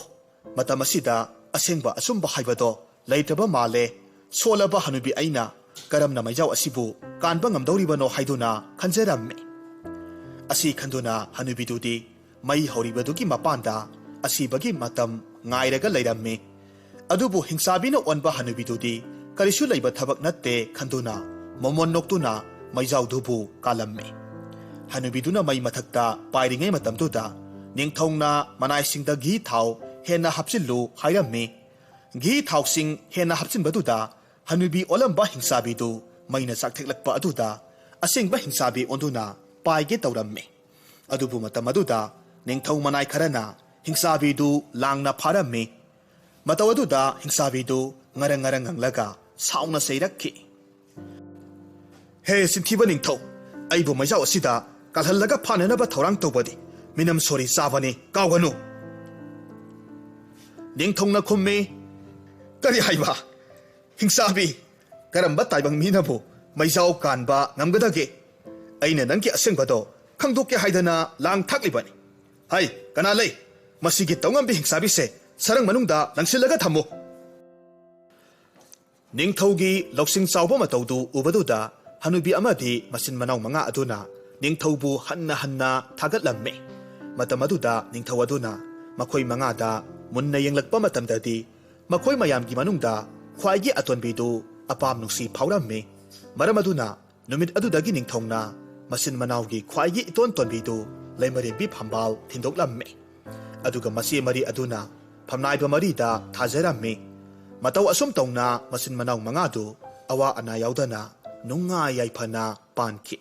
ꯃꯇꯝ ꯑꯁꯤꯗ ꯑꯁꯦꯡꯕ ꯑꯆꯨꯝꯕ ꯍꯥꯏꯕꯗꯣ ꯂꯩꯇ꯭ꯔꯕ ꯃꯥꯜꯂꯦ꯫ ꯁꯣꯜꯂꯕ ꯍꯅꯨꯕꯤ ꯑꯩꯅ ꯀꯔꯝꯅ ꯃꯩꯖꯥꯎ ꯑꯁꯤꯕꯨ ꯀꯥꯟꯕ ꯉꯝꯗꯧꯔꯤꯕꯅꯣ?" ꯍꯥꯏꯗꯨꯅ ꯈꯟꯖꯔꯝꯃꯤ꯫ ꯑꯁꯤ ꯈꯟꯗꯨꯅ ꯍꯅꯨꯕꯤꯗꯨꯗꯤ ꯃꯩ ꯍꯧꯔꯤꯕꯗꯨꯒꯤ ꯃꯄꯥꯟꯗ ꯑꯁꯤꯕꯒꯤ ꯃꯇꯝ ꯉꯥꯏꯔꯒ ꯂꯩꯔꯝꯃꯤ꯫ ꯑꯗꯨꯕꯨ ꯍꯤꯡꯆꯥꯕꯤꯅ ꯑꯣꯟꯕ ꯍꯅꯨꯕꯤꯗꯨꯗꯤ ꯀꯔꯤꯁꯨ ꯂꯩꯕ ꯊꯕꯛ ꯅꯠꯇꯦ ꯈꯟꯗꯨꯅ ꯃꯣꯃꯣꯟ ꯅꯣꯛꯇꯨꯅ ꯃꯩꯖꯥꯎꯗꯨꯕꯨ ꯀꯥꯜꯂꯝꯃꯤ꯫ ꯍꯅꯨꯕꯤꯗꯨꯅ ꯃꯩ ꯃꯊꯛꯇ ꯄꯥꯏꯔꯤꯉꯩ ꯃꯇꯝꯗꯨꯗ ꯅꯤꯡꯊꯧꯅ ꯃꯅꯥꯏꯁꯤꯡꯗ ꯘꯤ ꯊꯥꯎ ꯍꯦꯟꯅ ꯍꯥꯞꯆꯤꯜꯂꯨ ꯍꯥꯏꯔꯝꯃꯤ꯫ ꯘꯤ ꯊꯥꯎꯁꯤꯡ ꯍꯦꯟꯅ ꯍꯥꯞꯆꯤꯟꯕꯗꯨꯗ ꯍꯅꯨꯕꯤ ꯑꯣꯜꯂꯝꯕ ꯍꯤꯡꯆꯥꯕꯤꯗꯨ ꯃꯩꯅ ꯆꯥꯛꯊꯦꯛꯂꯛꯄ ꯑꯗꯨꯗ ꯑꯁꯦꯡꯕ ꯍꯤꯡꯆꯥꯕꯤ ꯑꯣꯟꯗꯨꯅ ꯄꯥꯏꯒꯦ ꯇꯧꯔꯝꯃꯤ꯫ ꯑꯗꯨꯕꯨ ꯃꯇꯝ ꯑꯗꯨꯗ ꯅꯤꯡꯊꯧ ꯃꯅꯥꯏ ꯈꯔꯅ ꯍꯤꯡꯆꯥꯕꯤꯗꯨ ꯂꯥꯡꯅ ꯐꯥꯔꯝꯃꯤ꯫ ꯃꯇꯧ ꯑꯗꯨꯗ ꯍꯤꯡꯆꯥꯕꯤꯗꯨ ꯉꯔꯪ ꯉꯔꯪ ꯉꯪꯂꯒ ꯁꯥꯎꯅ ꯆꯩꯔꯛꯈꯤ꯫ "ꯍꯦ ꯆꯤꯟꯊꯤꯕ ꯅꯤꯡꯊꯧ, ꯑꯩꯕꯨ ꯃꯩꯖꯥꯎ ꯑꯁꯤꯗ ꯀꯥꯜꯍꯜꯂꯒ ꯐꯥꯅꯅꯕ ꯊꯧꯔꯥꯡ ꯇꯧꯕꯗꯤ ꯃꯤꯅꯝ ꯁꯣꯔꯤ ꯆꯥꯕꯅꯤ, ꯀꯥꯎꯒꯅꯨ!" ꯅꯤꯡꯊꯧꯅ ꯈꯨꯝꯃꯤ, "ꯀꯔꯤ ꯍꯥꯏꯕ? ꯍꯤꯡꯆꯥꯕꯤ, ꯀꯔꯝꯕ ꯇꯥꯏꯕꯪ ꯃꯤꯅꯕꯨ ꯃꯩꯖꯥꯎ ꯀꯥꯟꯕ ꯉꯝꯒꯗꯒꯦ? ꯑꯩꯅ ꯅꯪꯒꯤ ꯑꯁꯦꯡꯕꯗꯣ ꯈꯪꯗꯣꯛꯀꯦ ꯍꯥꯏꯗꯅ ꯂꯥꯡ ꯊꯥꯛꯂꯤꯕꯅꯤ꯫ ꯍꯩ, ꯀꯅꯥ ꯂꯩ? ꯃꯁꯤꯒꯤ ꯇꯧꯉꯝꯕꯤ ꯍꯤꯡꯆꯥꯕꯤꯁꯦ ꯁꯔꯪ ꯃꯅꯨꯡꯗ ꯂꯪꯁꯤꯜꯂꯒ ꯊꯝꯃꯨ!" ꯅꯤꯡꯊꯧꯒꯤ ꯂꯧꯁꯤꯡ ꯆꯥꯎꯕ ꯃꯇꯧꯗꯨ ꯎꯕꯗꯨꯗ ꯍꯅꯨꯕꯤ ꯑꯃꯗꯤ ꯃꯆꯤꯟ ꯃꯅꯥꯎ ꯃꯉꯥ ꯑꯗꯨꯅ ꯅꯤꯡꯊꯧꯕꯨ ꯍꯟꯅ ꯍꯟꯅ ꯊꯥꯒꯠꯂꯝꯃꯤ꯫ ꯃꯇꯝ ꯑꯗꯨꯗ ꯅꯤꯡꯊꯧ ꯑꯗꯨꯅ ꯃꯈꯣꯏ ꯃꯉꯥꯗ ꯃꯨꯟꯅ ꯌꯦꯡꯂꯛꯄ ꯃꯇꯝꯗꯗꯤ ꯃꯈꯣꯏ ꯃꯌꯥꯝꯒꯤ ꯃꯅꯨꯡꯗ ꯈ꯭ꯋꯥꯏꯒꯤ ꯑꯇꯣꯟꯕꯤꯗꯨ ꯑꯄꯥꯝ ꯅꯨꯡꯁꯤ ꯐꯥꯎꯔꯝꯃꯤ꯫ ꯃꯔꯝ ꯑꯗꯨꯅ ꯅꯨꯃꯤꯠ ꯑꯗꯨꯗꯒꯤ ꯅꯤꯡꯊꯧꯅ ꯃꯆꯤꯟ ꯃꯅꯥꯎꯒꯤ ꯈ꯭ꯋꯥꯏꯒꯤ ꯏꯇꯣꯟ ꯇꯣꯟꯕꯤꯗꯨ ꯂꯩꯃꯔꯦꯟꯕꯤ ꯐꯝꯕꯥꯜ ꯊꯤꯟꯗꯣꯛꯂꯝꯃꯤ꯫ ꯑꯗꯨꯒ ꯃꯆꯦ ꯃꯔꯤ ꯑꯗꯨꯅ ꯐꯝꯅꯥꯏꯕ ꯃꯔꯤꯗ ꯊꯥꯖꯔꯝꯃꯤ꯫ ꯃꯇꯧ ꯑꯁꯨꯝ ꯇꯧꯅ ꯃꯆꯤꯟ ꯃꯅꯥꯎ ꯃꯉꯥꯗꯨ ꯑꯋꯥ ꯑꯅꯥ ꯌꯥꯎꯗꯅ ꯅꯨꯡꯉꯥꯏ ꯌꯥꯏꯐꯅ ꯄꯥꯟꯈꯤ꯫